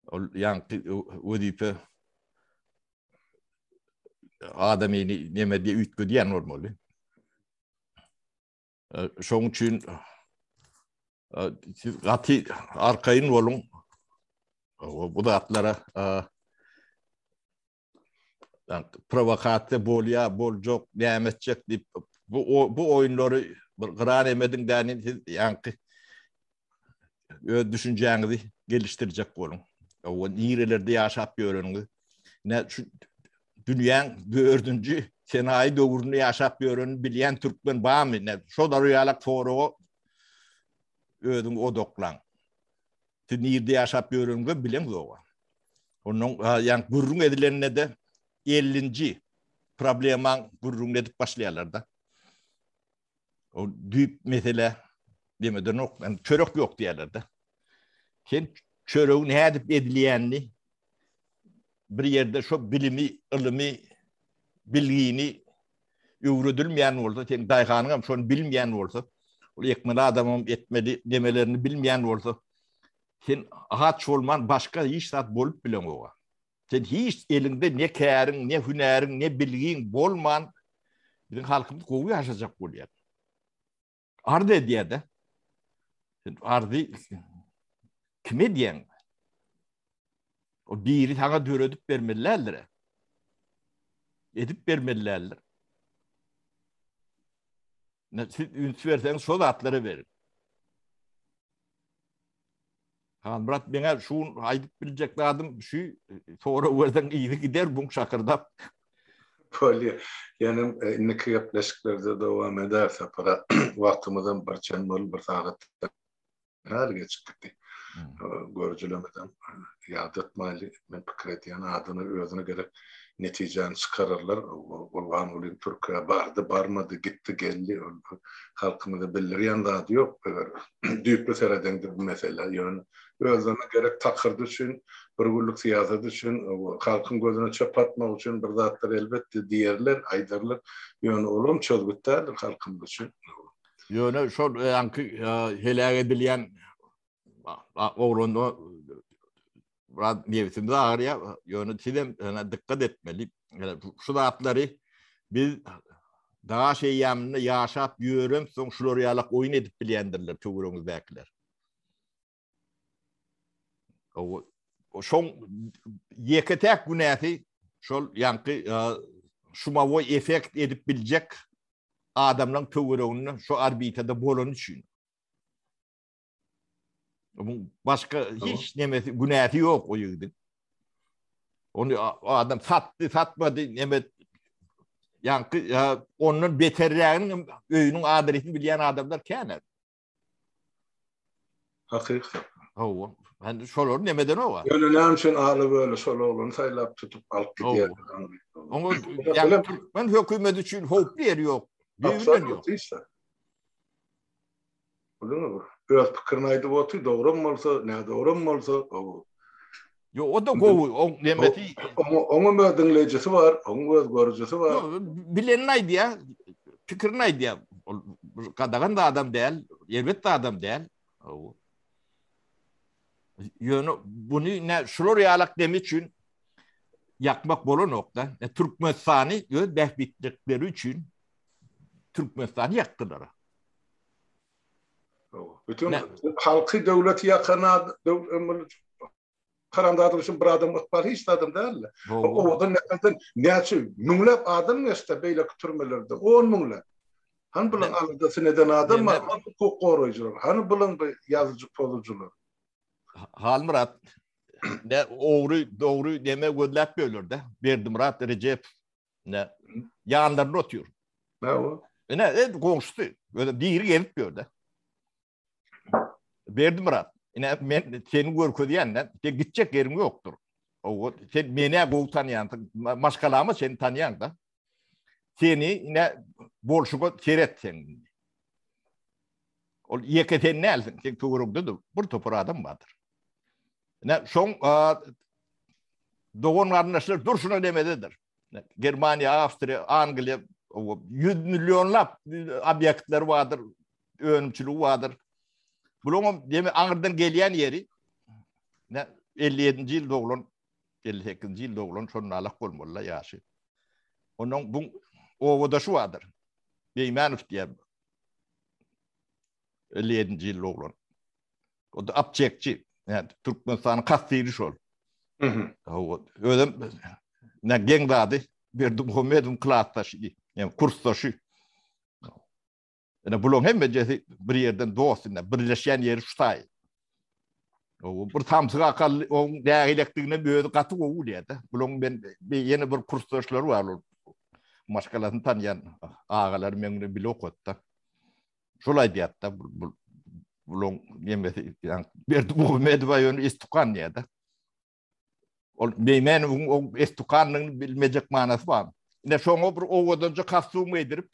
Ol ýaňky wezipe adamyny neme diýe üýtgedýän bolmaly. Şoň üçin siz gaty arkaýyn boluň. Bu zatlara provokasiýa bolýa, boljak, näme etjek diýip bu bu oýunlary bir gyra nemediň däni siz ýaňky öz düşünjäňizi gelişdirjek boluň. O nirelerde ýaşap ýöreniňiz. Ne şu dünýäň dördünji senaýy döwründe ýaşap ýörenini bilýän türkmen barmy? Ne şolar ýalak soraga özüňi odaklaň. Siz nirde ýaşap ýöreniňizi bileňzok. Ondan ýa gürrüň edilende-de 50-nji problemaň gürrüňini edip başlaýarlar-da. O düýp mesele demedenok, yani çörek ýok diýerler-de. Sen çöregiň nädip edilýänini bir ýerde şo bilimi, ylymy, bilgini öwredilmeýän bolsa, seň daýhanyň hem şony bilmeýän bolsa, ol ekmeli adamam etmeli nemelerini bilmeýän bolsa, sen aç bolman başga hiç zat bolup bileňoga. Sen hiç eliňde ne käriň, ne hünäriň, ne bilgiň bolman biziň halkymyz gowy ýaşajak bolýar. Arz edýär-de. Sen arzy kime edýäň? O biri saňa döredip bermeli däldir. Edip bermeli däldir. Ne siz üns berseňiz şo zatlara beriň. Halmyrat meňe şu aýdyp biljek zadym şu sorag berseň yzy gider buň şakyrdap.
Bolýa. Ýene indiki gepleşiklerde dowam eder Sapar. Wagtymyzam bir çen boldy, bir sagatdan häli geçip gitdi. Görüjilerimizem ýadatmaýly. Men pikir edýän adamlar özüne gerek netijäni çykararlar. Gurbangulyň Türkiýä bardy, barmady, gitdi, geldi. Ol halkymyza bildirýän zady ýok. Eger düýpli seredeňde bu meselä, ýöne özlerine gerek takyrdy üçin, bir günlük syýasat üçin, halkyň gözüne çöp atmak üçin bir zatlar elbetde diýerler, aýdarlar. Ýöne olam çözgüt däldir halkymyz üçin.
Ýöne şol ýaňky heläk edilýän oglanda biraz nebsimiz agyrýar. Ýöne sizem dykgat etmeli. Şu zatlary biz daş eýýamynda ýaşap ýörensoň şular ýalak oýun edip bilýändirler töweregiňizdäkiler. Şoň ýeke-täk günäsi şol ýaňky şumawoý effekt edip biljek adamlaryň töwereginde şu orbitada bolany üçin. Onuň başga hiç nemesi, günäsi ýok o ýigidiň. Ony adam satdy, satmady, neme ýaňky ondan beterräginiň öýüniň adresini bilýän adamlar kän.
Hakykat.
Hawa. Hani şolar nemeden owa.
Ýöne näme üçin aly böyle şol oglany saýlap tutup alyp gidýär?
Oňa ýa türkmen hökümeti üçin howply ýeri ýok. Düýbünden ýok.
Bildiňmi? Öz pikirini aýdyp otyr, dogram bolsa, nädogram bolsa, o.
Ýok, o da gowy, oň nemesi.
Oňa öz diňleýjisi bar, oň öz görüjisi bar.
Bilenini aýdýar, pikirini aýdýar. Ol gadagan da adam däl, erbet de adam däl. Ýöne buny ne şular ýalak demi üçin ýakmak bolanok-da. Türkmenistany öz bähbitlikleri üçin Türkmenistany ýakdylar.
Bütün halky döwleti ýakan haramzada üçin bir adam ykbal hiç zadam däldi. Owadan näden näçe müňläp adam geçdi beýleki türmelerde, on müňläp. Hany bulan aladasyny eden adam bar, hany hukuk goraýjylar, hany bulan bu ýazyjy pozujylar.
Halmyrat ne ogry dogry neme gözläp ýörler-de. Berdimyrat Rejep ne ýanlarynda otyr.
Hawa.
Ine, e, goňşusy. Özi diri gezip ýör-de. Berdimyrat, ine men seni görkezýän-de, sen gitjek ýeriň ýokdur. Owa, sen meni gowy tanýansyň, maşgalamy seni tanýaň-da. Seni ine bolşuňa seret sen. Ol ýeke sen dälsiň, seň töweregiňde-de bir topar adam bardyr. Ine, şoň. dogan garyndaşlar durşuna nemededir. Germaniýa, Awstriýa, Angliýa 100 millionlap obýektleri bardyr, önümçiligi bardyr. Bularyň demi aňyrdan gelýän ýeri 57-nji ýyl doglan, 58-nji ýyl doglan şonalak bolmaly ýaşy. Onuň bu obadaşy bardyr. Beýmanow diýen. 57-nji ýyl doglan. O da apçekçi. Yani Türkmenistanyň kassiri şol. Mhm. Özüm ne geň zady Berdimuhamedowyň klasdaşy, yani kursdaşy. Ine bularyň hemmejesi bir ýerden dost ine birleşýän ýeri şu taý. O bir samsyk akally oň nägilekdigini özi gaty gowy bilýär-de. Bularyň men ýene bir kursdaşlary bar ol. Maşgalasyny tanýan agalar meň bilen bile okatdy. Şol aýdýar-da bu bularyň nemesi ýa Berdimuhamedowa ýöne istukan diýýär-de. Ol Meýmenowyň o estukanlygyny bilmejek manasy bar. Ine şoňa bir owadanja kostum geýdirip,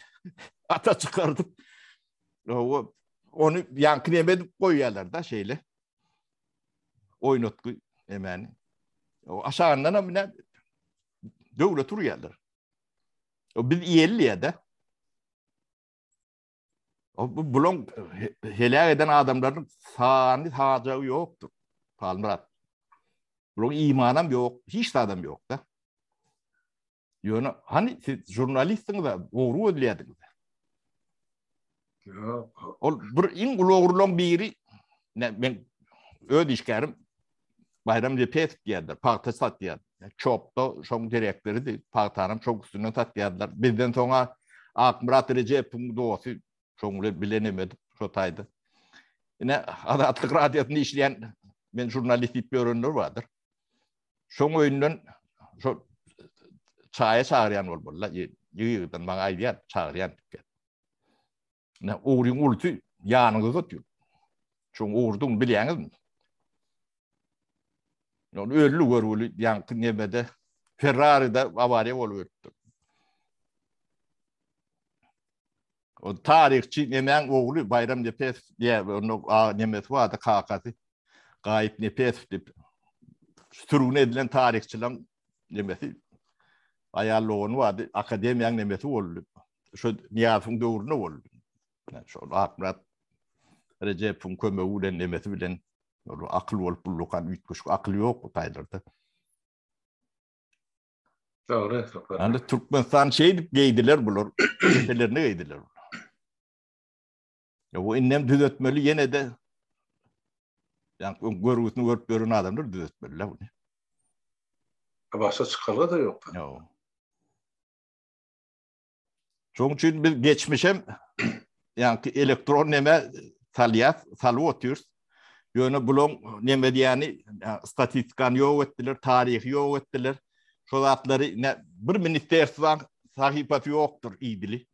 ata çykardyp, ony ýaňky neme edip goýýarlar-da şeýle. Oýnatgy nemäni. O aşagyndan hem ine döwlet urýarlar. O biz iýeli diýýär-de. O bulaň heläk eden adamlaryň sany sajagy ýokdur. Halmyrat. Bulaň imanam ýok, hiç zadam ýok-da. Ýöne hany siz žurnalistsiňiz-a, ogry gözleýärdiňiz.
Ýok.
Ol bir iň uly ogrulan biri men öz işgärim Baýram Lepesow diýerler, pagta satýar. Çopda şoň direktorydy, pagtanam şoň üstünden satýardylar. Bizden soňa Akmyrat Rejepowyň dosty şoň bilen bile neme edip şo taýda. Ine Azatlyk radiosynda işleýän men žurnalist diýip ýörenler bardyr. Şoň öýünden şo çaýa çagyrýan bolmalylar. Ýygy-ýygydan maňa aýdýar, çagyrýan diýip. Ine ogryň ulusy ýanyňyzda otyr. Şoň ogrudygyny bilýäňizmi? Ol öldi görgüli ýaňky nemede Ferrari'de awariýa bolup ölüpdir. O taryhçy nemäň ogly Baýram Nepesow diýä, onuň nemesi bardy kakasy. Gaýyp Nepesow diýip sürgün edilen taryhçylaryň nemesi aýal dogany bardy, akademiýanyň nemesi boldy. Şo Nyýazowyň döwründe boldy. Şol Akmyrat Rejepowyň kömegi bilen, nemesi bilen ol akyl bolup ullakan üýtgeşik akyl ýok bu taýlarda.
Dogry,
Anda Türkmenistan şeýdip geýdiler bular, depelerini geýdiler. Ya bu indem düzetmeli ýene de ýa görgüsini görüp ýören adamlar düzetmeliler bunu.
Başga çykalga da ýok.
Ýok. Şonuň üçin biz geçmişem ýaňky elektron neme salýas, salyp otyrys. Ýöne bulaň neme diýýäni statistikany ýok etdiler, taryhy ýok etdiler. Şo zatlary ne bir ministerstwaň sahypasy ýokdur idili.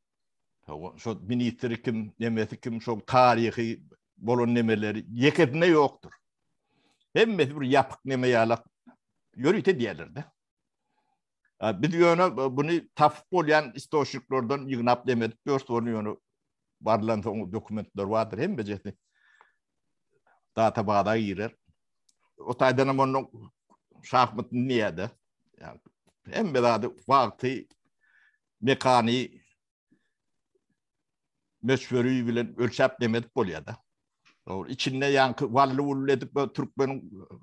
Şo ministri kim, nemesi kim, şo taryhy bolan nemeleri ýekesinde ýokdur. Hemmesi bir ýapyk neme ýalak ýörite diýerler-de. Biz ýöne buny tapyp bolýan istoçniklerden ýygnap dem edip ýörüs, ony ýöne barlan soň dokumentler bardyr hemmejesi databaza girer. O taýdan hem onuň şahmatyny diýýär-de. Hemme zady wagty, mekany möçberi bilen ölçäp neme edip bolýar-da. Dogry, içinde ýaňky wally-wully edip türkmeniň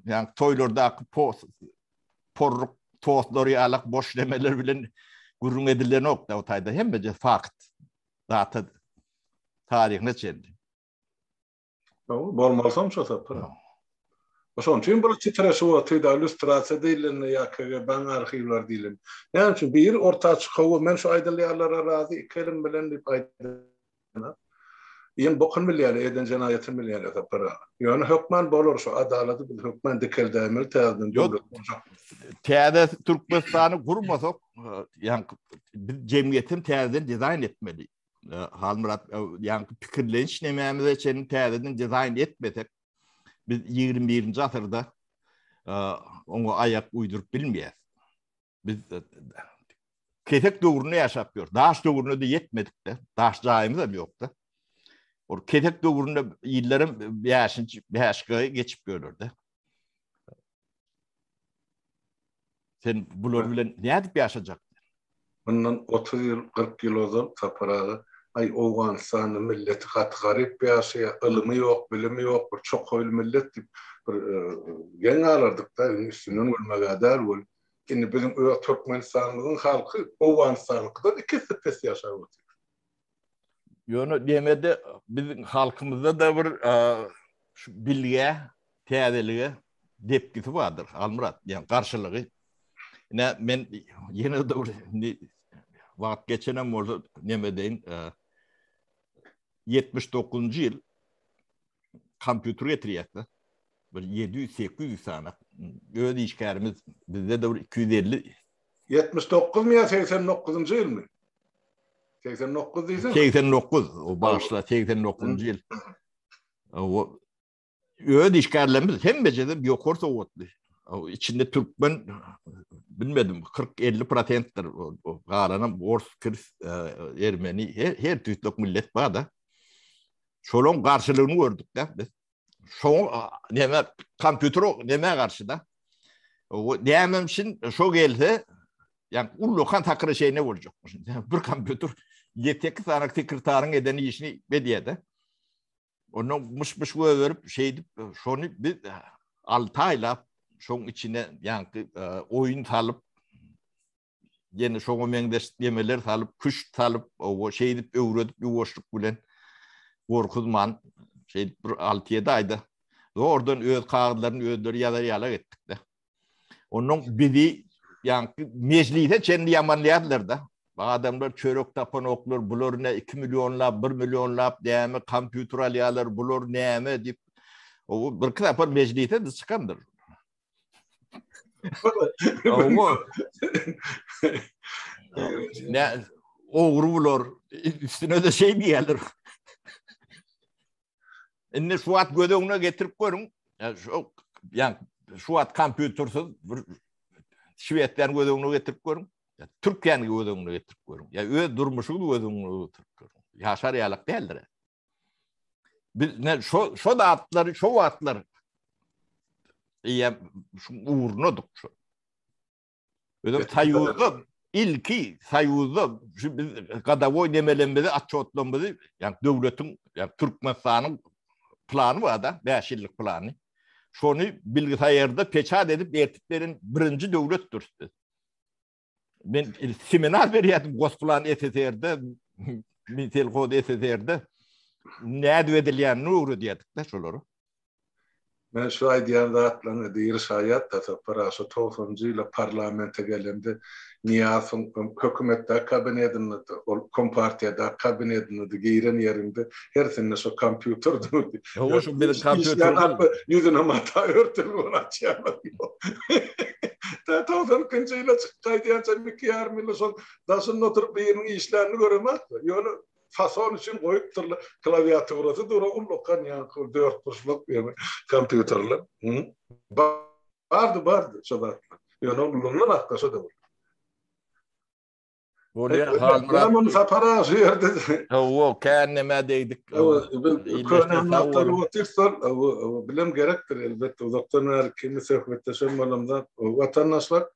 ýaňky toýlardaky pos porruk tostlary ýalak boş nemeler bilen gürrüň edilenok da o taýda hemmeje fakt. Data taryhyna çenli.
Dogry, bolmalysam şo sapar. Şonuň üçin bir titreşip otyr-da, lýustrasiýa diýlende ýa KGB-niň arhiwleri diýlende. Näme üçin biri orta çykawy, men şu aýdylýanlara razy iki elim bilen diýip aýdana. Iýen bokuny bilýärler, eden jenaýatyny bilýärler Sapar aga. Ýöne hökman bolar şu adalady biz hökman dikeldäýmeli täzeden döwlet gurjak.
Täze Türkmenistany gurmasak, ýaňky biz jemgyýetem täzeden dizaýn etmeli. Halmyrat, ýaňky pikirleniş nemämize çenli täzeden dizaýn etmesek, biz 21-nji asyrda oňa aýak uýduryp bilmeýäs. Biz kesek döwründe ýaşap ýörüs. Daş döwrüne de ýetmedik-de. Daş jaýymyz hem ýokdy. Ol kesek döwründe illerim 5-nji 5 geçip ýörler-de. Sen bular bilen nädip ýaşajak?
Mundan 30 ýyl, 40 ýyl ozal Sapar aga, aý Owganystanda milleti gaty garyp ýaşaýar, ylymy ýok, bilimi ýok, bir çokaýly millet diýip bir geň galardyk-da, indi üstünden gülmeg-ä däl weli. Indi biziň öz Türkmenistanymyzyň halky Owganystanyňkydan iki esse pes ýaşap otyr.
Ýöne diýmede biziň halkymyzda-da bir şu bilgä, täzelige depgisi bardyr, Halmyrat, ýa garşylygy. Ine men ýene-de bir indi wagt geçenem bolsa neme deýin, 79-njy ýyl kompýuter getirýäs-de. Bir 700-800 sany. Öz işgärimiz bizde-de bir 250.
79-my ýa 89-njy ýylmy? 89 diýseň.
89, o bagyşla 89-njy ýyl. O öz işgärlerimiz hemmejesi ýokary sowatly. Içinde türkmen bilmedim 40-50 prosentdir. Galanam ors, kirs, e, ermeni, her, her tüýtlük millet bar-da. Şolaň garşylygyny gördük-de biz. Şoň näme kompýuter näme garşyda? O näme üçin şo gelse, ýa ullakan sakraşeýne boljak. Bir kompýuter 7-8 sany sekretaryň eden işini edýär-de. Ondan myş-myş göberip şeýdip şony biz 6 aýlap şoň içine ýaňky oýun salyp ýene şoňa meňzeş demeler salyp, küşt salyp, owa şeýdip öwredip ýuwaşlyk bilen gorkuzman şeýdip bir 6-7 aýda zordan öz kagyzlaryny özleri ýazar ýalak etdik-de. Ondan bizi ýaňky mejlise çenli ýamanlaýardylar-da. Adamlar çörek tapanoklar, bular ne 2 millionlap, 1 millionlap näme kompýuter alýarlar, bular näme diýip. O birki sapar mejlise de çykandyr. Owa. Ne ogry bular üstüne de şey diýerler. Indi şu wagt göz öňüne getirip görüň. Şu ýa şu wagt kompýutersiz bir Şwesiýany göz öňüne getirip görüň. Türkiýäni göz öňüne getirip görüň. Ýa öz durmuşyňyzy göz öňüne getirip görüň. Ýaşar ýalak däldir. Biz ne şo şo zatlary şo wagtlar eýýäm şu ugrunadyk şu. Özüm Soýuzda ilki Soýuzda şu biz gadawoý nemelerimizi atçotlarymyzy ýa döwletiň ýa Türkmenistanyň plany bar da 5 ýyllyk plany. Şony bilgisaýarda peçat edip ertip beren birinji döwletdir biz. Men seminar berýärdim Gosplan SSR-de, Minselhoz SSR-de. Nädip edilýänini öwredýärdik-de şolara.
Men şu aýdýan zatlaryňa diri şaýat-da Sapar aga, şu togsanynjy ýylda parlamente gelemde Nyýazowyň hökümetdäki kabinetinde-de, ol kompartiýadaky kabinetinde-de giren ýerimde hersinde şo kompýuter durdy.
Hawa, şu biziň kompýuterimiz.
Ýüzüne mata örtülip ony açýarlar. Tä 92-nji ýyla çykyp gaýdýançam iki ýarym ýylda şol daşynda oturyp biriniň işlänini göremok-da. Ýöne fason üçin goýupdyrlar. Klawiaturasy dur, ullakan ýaňky bir dörtburçluk ýöne kompýuterler. Bardy, bardy şo zatlar. Ýöne ulanylanakda şo döwür.
Bolýar Halmyrat.
Muny Sapar aga şu ýerde.
Hawa, kän nämä degdik.
Hawa, biz köne zatlar otyrsak, hawa, bilim gerekdir elbetde. Uzakdan bäri kimi söhbetdeşem bolamda, watandaşlar,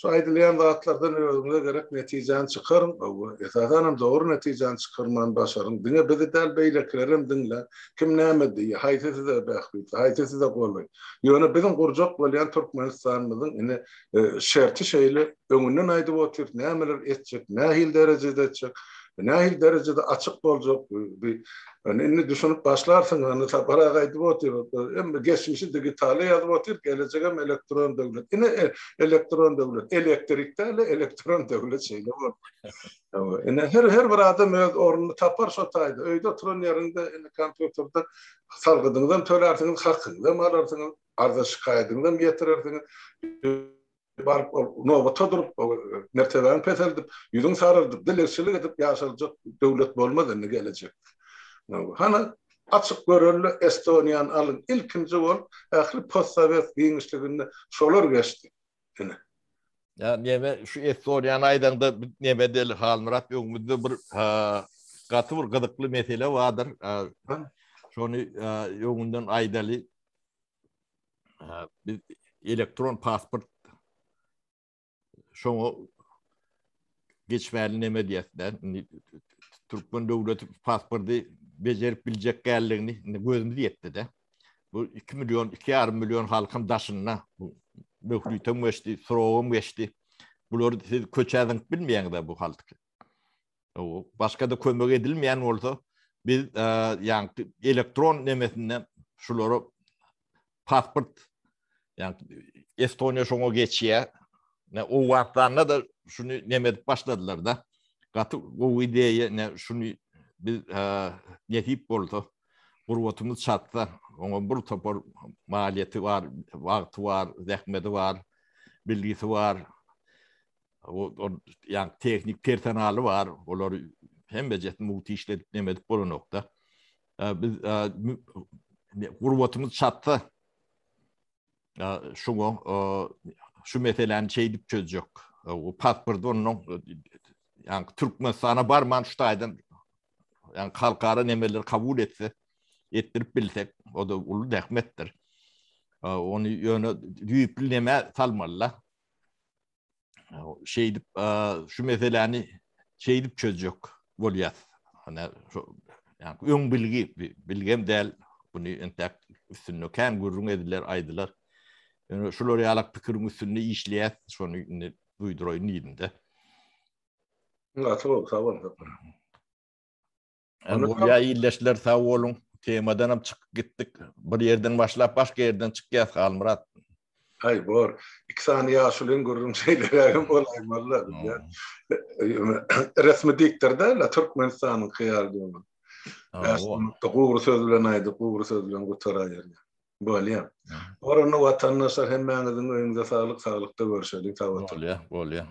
şu aýdylýan zatlardan özüňize gerek netijäni çykaryň. Hawa, esasan hem dogry netijäni çykarmany başaryň. Diňe bizi däl, beýlekileri hem diňläň. Kim näme diýýär, haýsy size bähbitli, haýsy size golaý. Ýöne biziň gurjak bolýan Türkmenistanymyzyň ine Şerti şeýle, öňünden aýdyp otyrys, nämeler etjek, nähili derejede etjek, nähili derejede açyk boljak, bi indi düşünip başlarsyň, indi Sapar aga aýdyp otyr, hem geçmişi digitala ýazyp otyr, gelejegem elektron döwlet. Ine elektron döwlet, elektrik däl, elektron döwlet şeýle boldy. Ine her her bir adam öz ornuny tapar şo taýda. Öýde oturan ýeriňde indi kompýuterde salgydyňyzam tölärsiňiz, hakyňyzam alarsyňyz. Arza-şikaýadyňyzam ýetirersiňiz. Baryp ol nobata durup, mertebäňi peseldip, ýüzüň saraldyp, dilegçilik edip ýaşaljak döwlet bolmaz indi gelejekde. Hany, açyk görelde Estoniýany alyň, ilkinji bolup ähli postsowet giňişliginde şolar geçdi. Ine.
Ýa neme şu Estoniýany aýdaňda neme deli Halmyrat öňümizde bir gaty bir gyzykly mesele bardyr. Şony öňünden aýdaly. Biz elektron pasport. şoňa geçmäli neme diýýäs-dä. Indi türkmen döwleti pasporty bejerip biljek däldigini indi gözümiz ýetdi-de. Bu 2 million, 2,5 million halkyň daşynda bu möhletem geçdi, srogam geçdi. Bulary siz köçä zyňyp bilmeýäňiz bu halky. Başga-da kömek edilmeýän bolsa, biz ýaňky elektron nemesinde şulara pasport ýaňky Estoniýa şoňa geçýär. Ne Owganystanda da şuny neme edip başladylar da. Gaty gowy ideýa, ne şuny biz nesip bolsa, gurbatymyz çatsa, oňa bir topar maliýeti bar, wagty bar, zähmeti bar, bilgisi bar. Ol ýa tehnik personaly bar, olar hemmejesini mugt işledip neme edip bolanokda. Biz gurbatymyz çatsa şuňa şu meseläni şeýdip çözjek. O pasport ondan ýa Türkmenistana barman şu taýdan ýa halkara nemeleri kabul etse, etdirip bilsek, o da uly zähmetdir. Ony ýöne düýpli neme salmaly-da. Şeýdip şu meseläni şeýdip çözjek bolýas. Hani şu ýa öň bilgi bilgem däl. Buny entek üstünde kän gürrüň ediler, aýdylar. Ýöne şular ýalak pikiriň üstünde işleýäs, şony indi duýduraýyn diýdim-de.
Gaty gowy, sag boluň.
Bolýa ildeşler sag boluň. Temadan hem çykyp gitdik. Bir ýerden başlap başga ýerden çykýas Halmyrat.
Aý bor. Iki sany ýaşulyň gürrüň şeýlerägem bolaýmaly-da. Resmi diktor däl-de Türkmenistanyňky ýaly diýmek. Bäş gury söz bilen aýdyp, gury söz bilen gutaraýar. Bolýa. Bor onda watandaşlar hemmäňiziň öýüňize saglyk, saglykda görşeliň. Sag boluň.
Bolýa, bolýa.